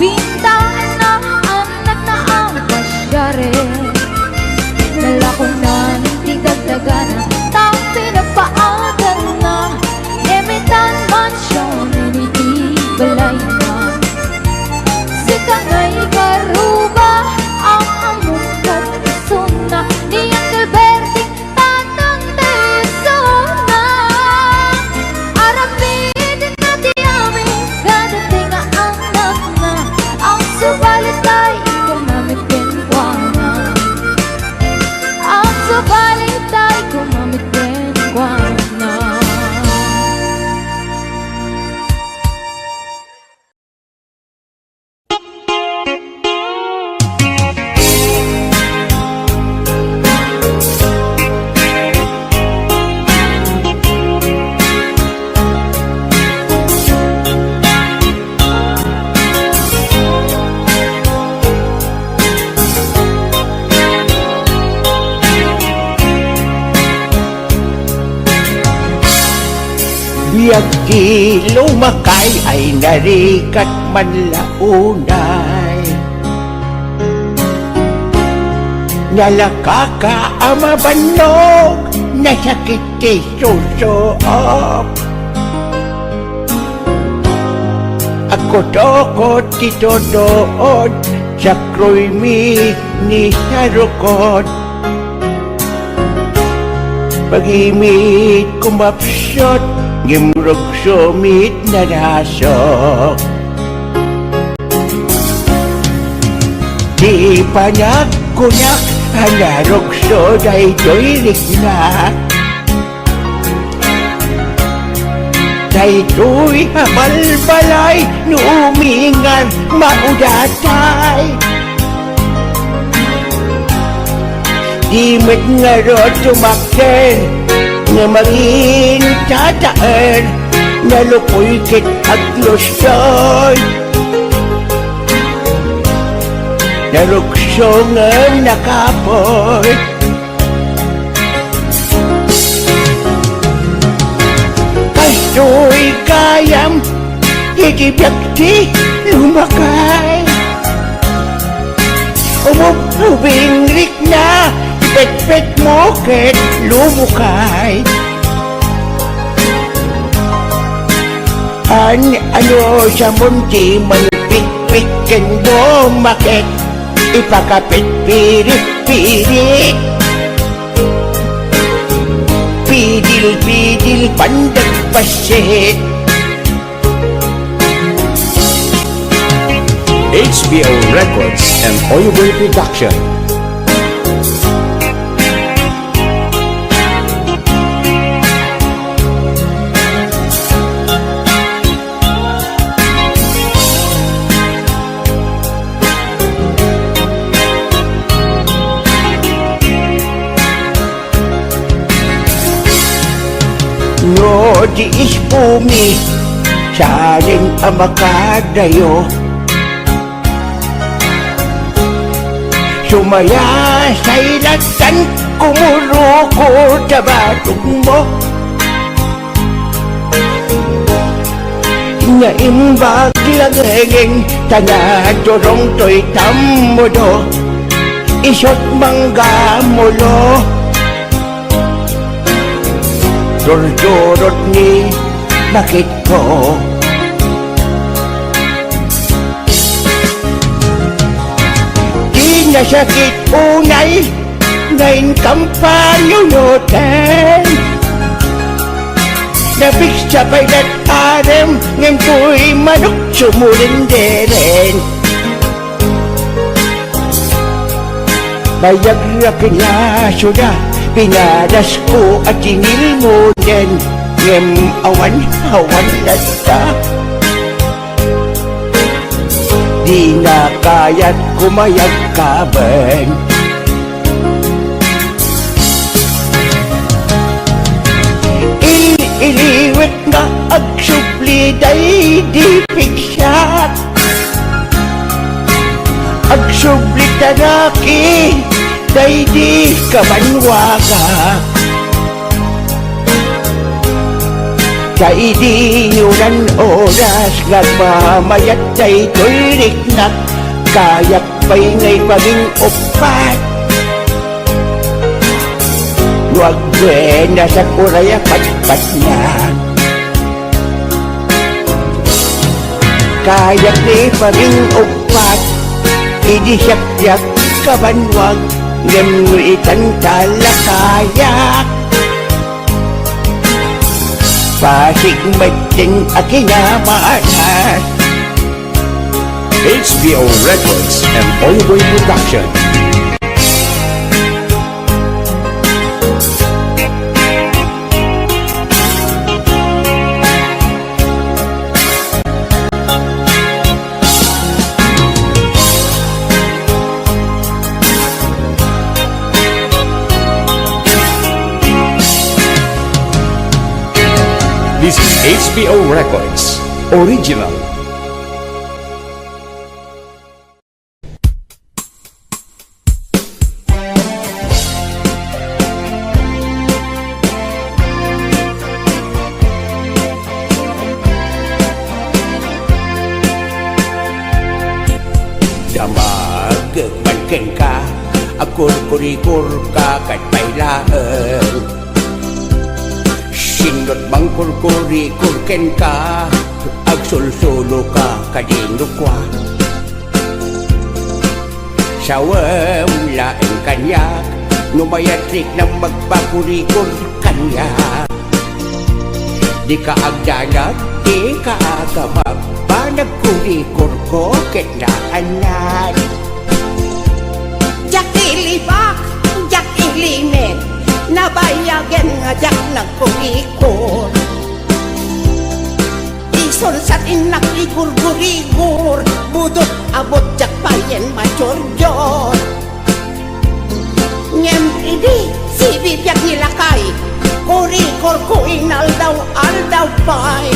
Bintana, annakna a pasiaren. Nalakonan ti dagdagana, ta pinagpaagarna. Imitan mansion iti balayna. Sika nga ikaruba, ammom ket isuna, ni Angel Berting tatang ti isuna. Aramidna ti amin kadagiti nga annakna. Agsubalitay, kumamit kenkuana. Agsubalitay, kumamit kenkuana. Biag ti lumakay ay narigat man la unay. Nalakaka a mabannog, nasakit ti susuok. Agkutokot ti totood, sakroy mi ni sarukod. Pagimit kumapsot, ngem rugso met narasok. Di panagkunak a narugso daytoy rikna. Daytoy a balbalay no umingan maudatay. Di met ngarud tumakder nga mangintataer, nalukoy ket aglustoy. Narugso ngem nakapoy. Kastoy gayam iti biag ti lumakay. Umububing rikna, ipetpetmo ket lumukay. An-ano sa munti manpitpit ken bumakit, ipakapit pirit-pirit. Pidil-pidil pandagpasit. H B O Records and Oyoboy Production. No di ispumi, saan a makadayo. Sumayasay latan kumuruko ta batogmo. Naimbag langengeng ta naturong toy tammudo, isut' manggamulo. Turdurot ni bakitko. Di nasakit unay nga inkampanunoten. Napigsa pay dat arem ngem toy manok sumurenderen. Bayag la kinasuda, pinadasko a tinilmoden, ngem awan, awan latta. Dina kayat kumayag kaben. Il-iliwek nga agsubli daydi pigsak. Agsubli taraki daydi kabanwaga. Ta idi nuran oras nga agmamayat daytoy riknak, kayak pay nga ipaging-uppat. No agbuenasak uray a patpatnak, kayak nga ipaging-uppat. Idi siak diak kabanwag, ngem no itan talakayak, pasig metten a kinamanas. H B O Records and Oiboy Production. This is H B O Records, original. Damagek man kenka, agkurkurikorka ket pay laeng. Sinno ti mangkurkurikor kenka, agsulsuloka kadi no kua. Sawem laeng kaniak, no mayat riknam magpakurikor kaniak. Dika agdanag, dika agamag, panagkurikorko ket naannak. Diak ilibak, diak ilimed, nabayagen nga diak nagkurikor. Isun sa innak igurgurigor, budot a butdiak payen majorjor. Ngem idi sibibiag ni lakay, kurikorko inaldaw-aldaw pay.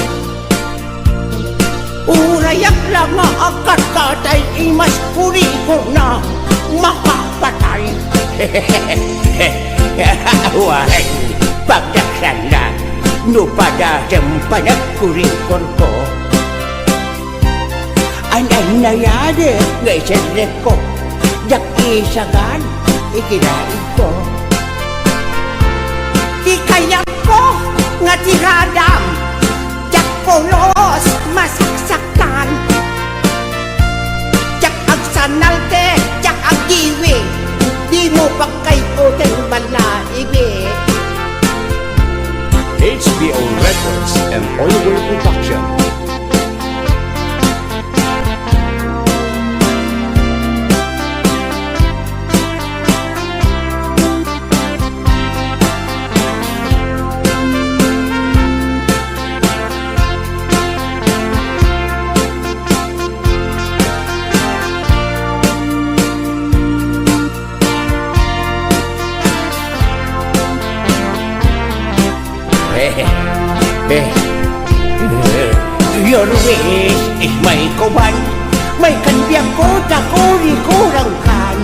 Urayak la nga agkatkaday imas kurikorna, makapatay. Wen, pagdaksanna, no padasem panagkurikorko. Anay nayade nga iserrekko, diak isagan iti laingko. Ti kayatko nga ti radam, diak pulos masaksaktan. Diak agsanalte, diak aggiwi, dimo pagkaypoten ballaibi. H B O Records and Oliver Production. Eh, eh. Your wish is my command. May kanbiang ko, ta kurikurankan.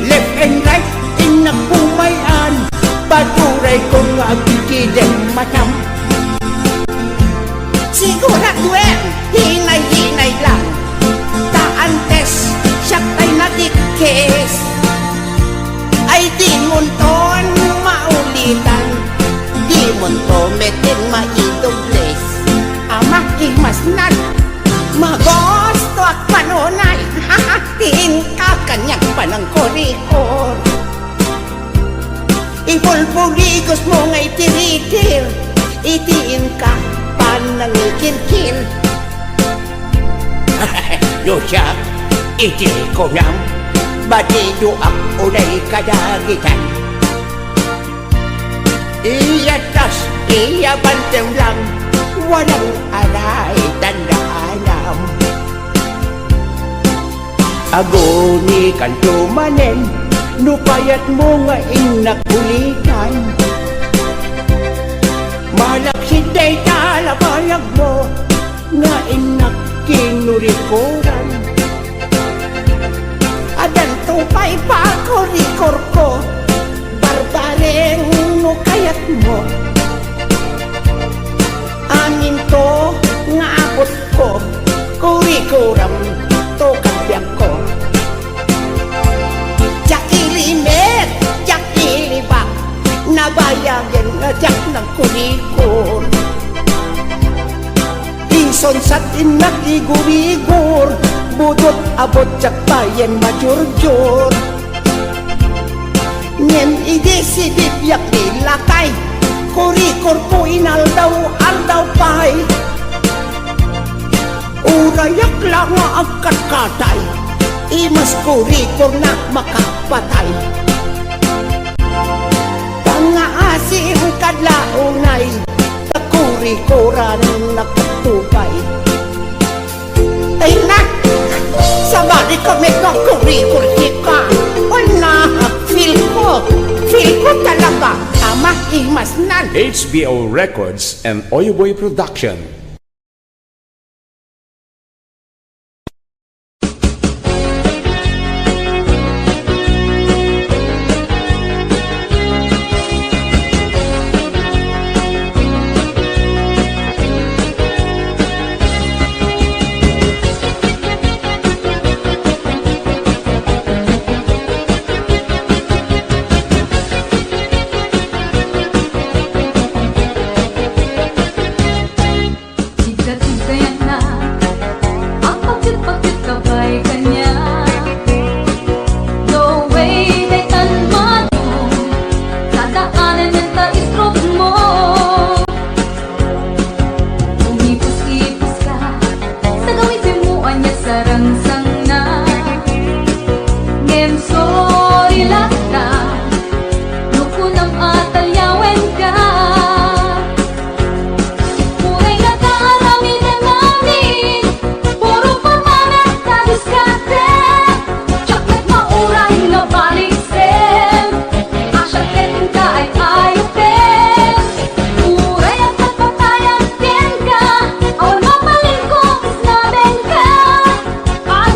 Left and right, innak pumay-an. Paturay ko nga agkikidem matam. Siguraduen, hinay-hinay lang. Ta antes, siak tay nadikkis. Ay, dimonton maulitan. Dimonto metten maidublis. Ama, imasnan. Magustoak manunay. Ti inka kaniak panangkurikor. Ibulbuligosmo nga itiritir, iti inka panangikilkil. No siak, iti kunam, batidoak unay kadagitan. Iyatas, iyabantem lang, walang aray tanda anam. Agunikanto manen no kayatmo nga innak ulitan. Malaksid dayta labayagmo nga innak kinurikoran. Addanto pay pakurikorko, barbareng no kayatmo. Kurikuram to kabiangko. Diak ilimed, diak ilibak, nabayagen nga diak nagkurikor. Insunsat innak igurigur, budot a butsak bayen majurjur. Ngem idi sibibiak ni lakay, kurikorko inaldaw-aldaw pay. Urayak la nga agkatkatay, imas kurikorna makapatay. Pangngaasim kadla unay, ta kurikoran nakatupay. Ay na! Sabali kami nga kurikor tika. Ay na! Feel ko! Feel ko talaga! Tama, imas nan! H B O Records and Oyoboy Production. Tigkatigayanna, a pagkit-pagkit kabay kaniak. No way, daytan madung, kadaanen ta stroke mo. Umipus-ipus ka, sa gawidmo ania sarangsangna. Ngem sorry latta, no kunam a talyawenka. Uray nga ta aramidem amin, puro pamangad ta diskarte. Siak met mauray nga baliksem, a siak ket inka ay ayupem. Uray a pagpatayan kenka, awan mapaling ko isnabenka. A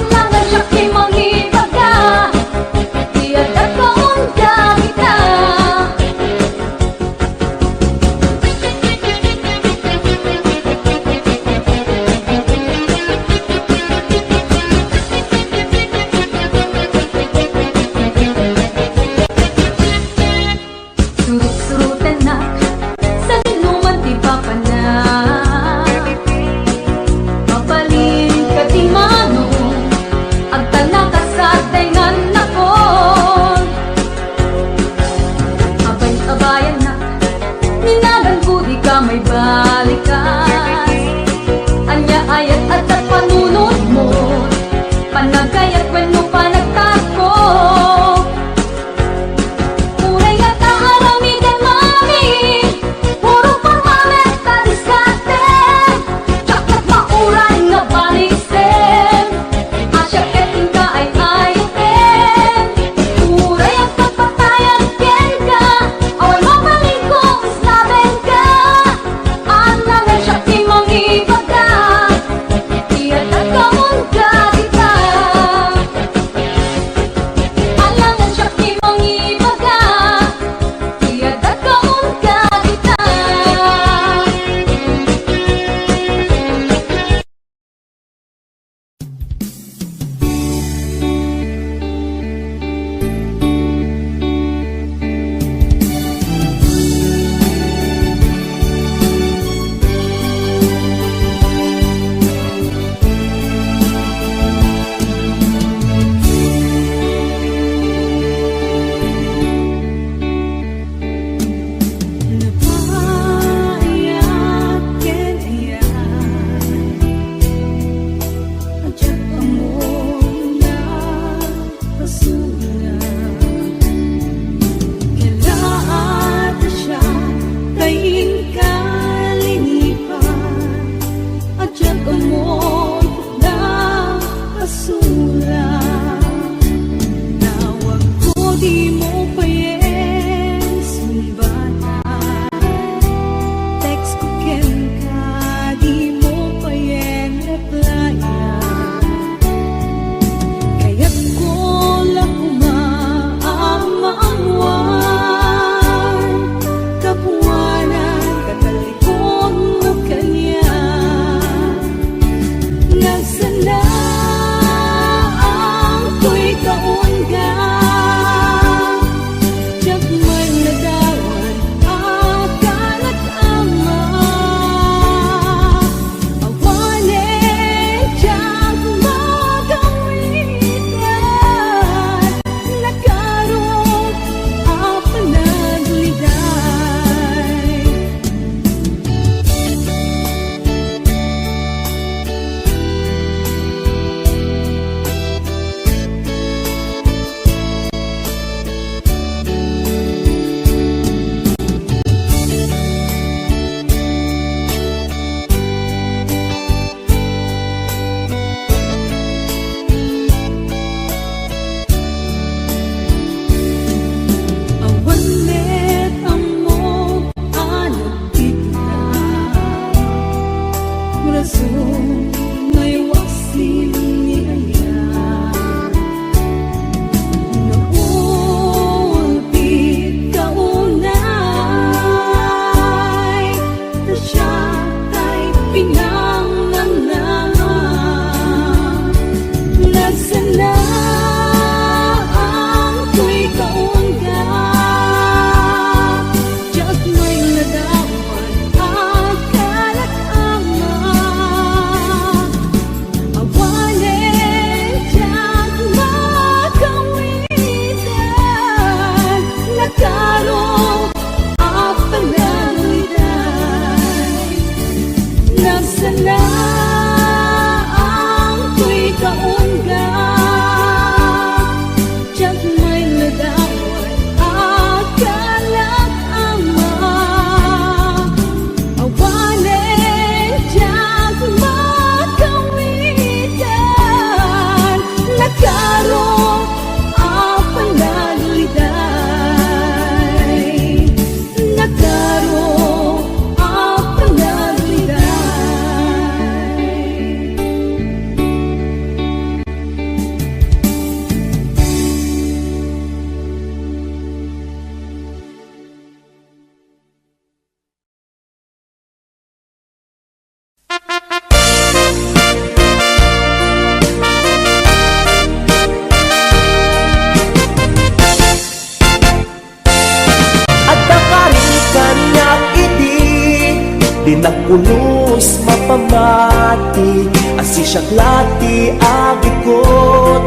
Ti nagpulos mapamati, a sisiak la ti agikut,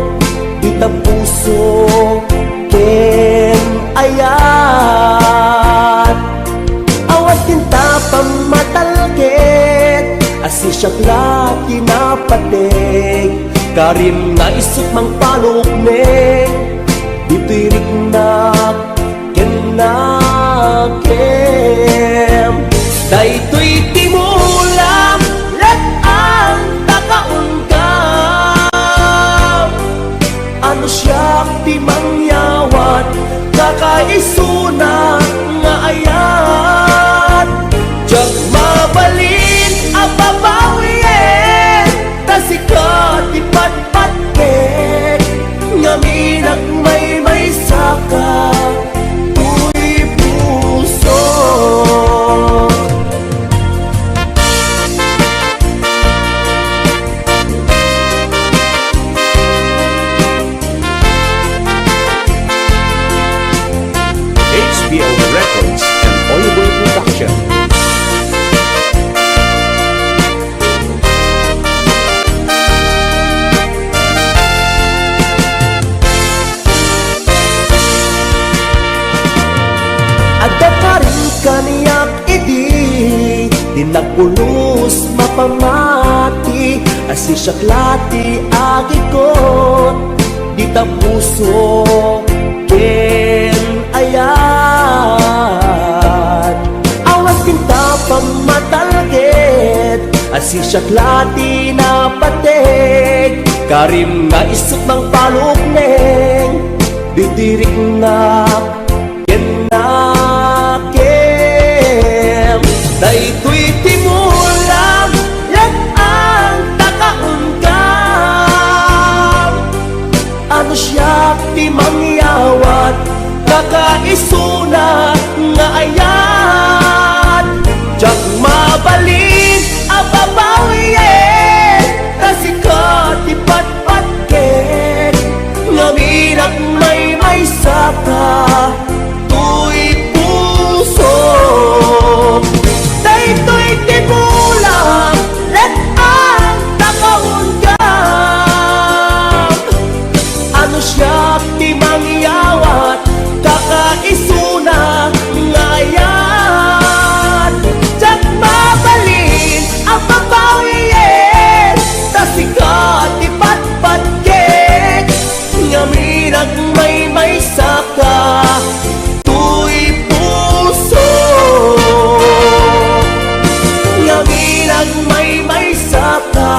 dita puso ken ayat. Awan tinta pammatalked, a sisiak la ti napateg, karim nga isut mangpalukneng, ditoy riknak ken nakem. Daytoy ti mulam, let-ang ta kaunka. Ano siak ti mangyawat, kakaisuna nga ayat. Diak mabalin a babawien, ta sika ti patpatkek, ngamin agmaymaysaka toy puso. H B O Records and Oliver Production. Adda karin kaniak idi ti nagpulos mapamati, a sisiak la ti agikut, dita puso ken ayat. Awan tinta pammatalked, a sisiak la ti napateg, karim nga isut mangpalukneng, ditoy riknak ken nakem. Daytoy ti mulam, let-ang ta kaunka. Ano siak ti mangyawat, kakaisuna nga ayat. Diak mabalin a babawien, ta sika ti patpatkek, ngamin agmaymaysaka toy puso. Daytoy ti mulam, let-ang ta kaunka. Ano siak ti mangyawat, kakaisuna nga ayat. Diak mabalin a babawien, ta sika ti patpatkek, ngamin agmaymaysaka toy puso. Ngamin agmaymaysaka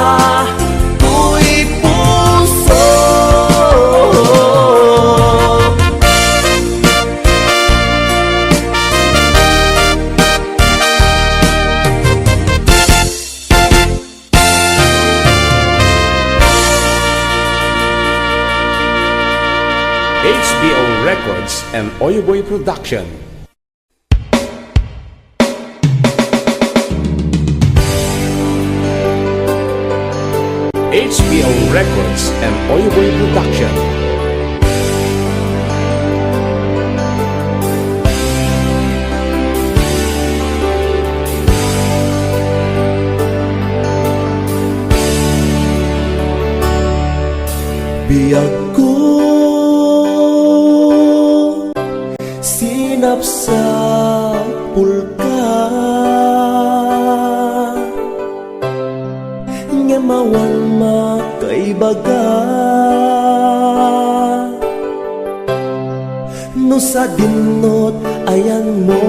toy puso. H B O Records and Oyoboy Production. H B O Records and Oyoboy Production. Biagko, sinapsapulka, ngem awan makaibaga. No sadinno ti ayanmo,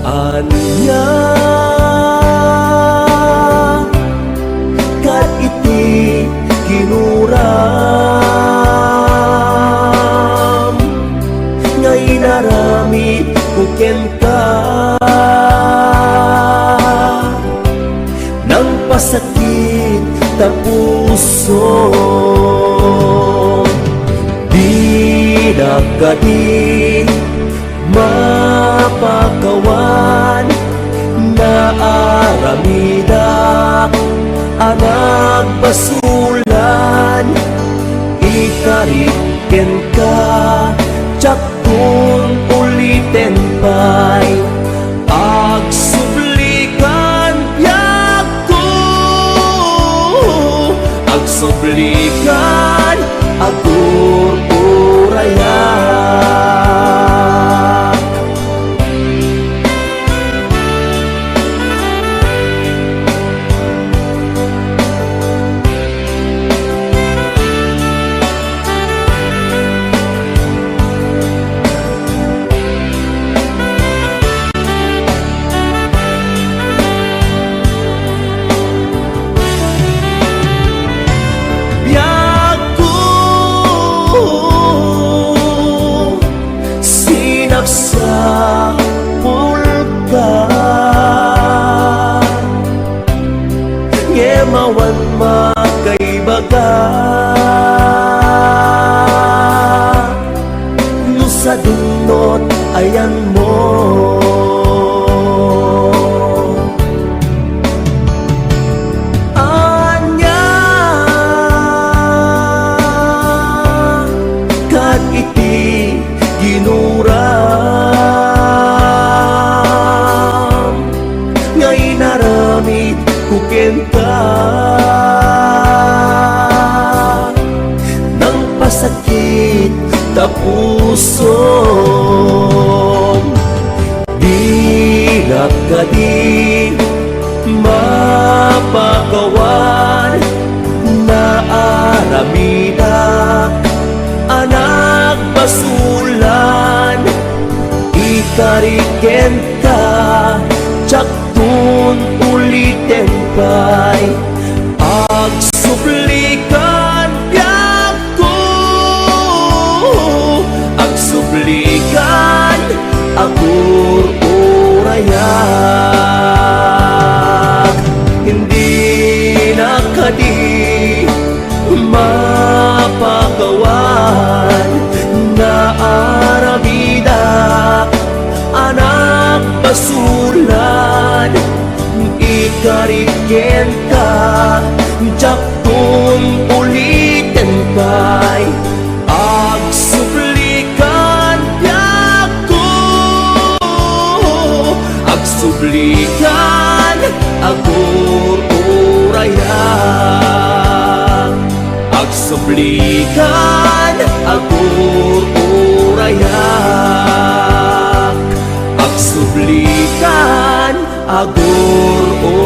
ania ket iti kinuram nga inaramidko kenka? Nangpasakit ta puso, dinak kadi mapakawan. Naaramidak a nagbasolan, ikarik kenka, diak kenta, nangpasakit ta pusom. Dinak kadi mapakawan, naaramidak a nagbasolan. Ikarik kenta, diakton uliten pay. Agsublikan, biag ko, agsublikan, agur-urayak. Dinak kadi mapakawan, naaramidak a nagbasolan. Ikarik kenta, diakton uliten pay. Agsublikan, biag ko, agsublikan, agur-urayak. Agsublikan, agur-urayak. Agsublikan, agur-urayak.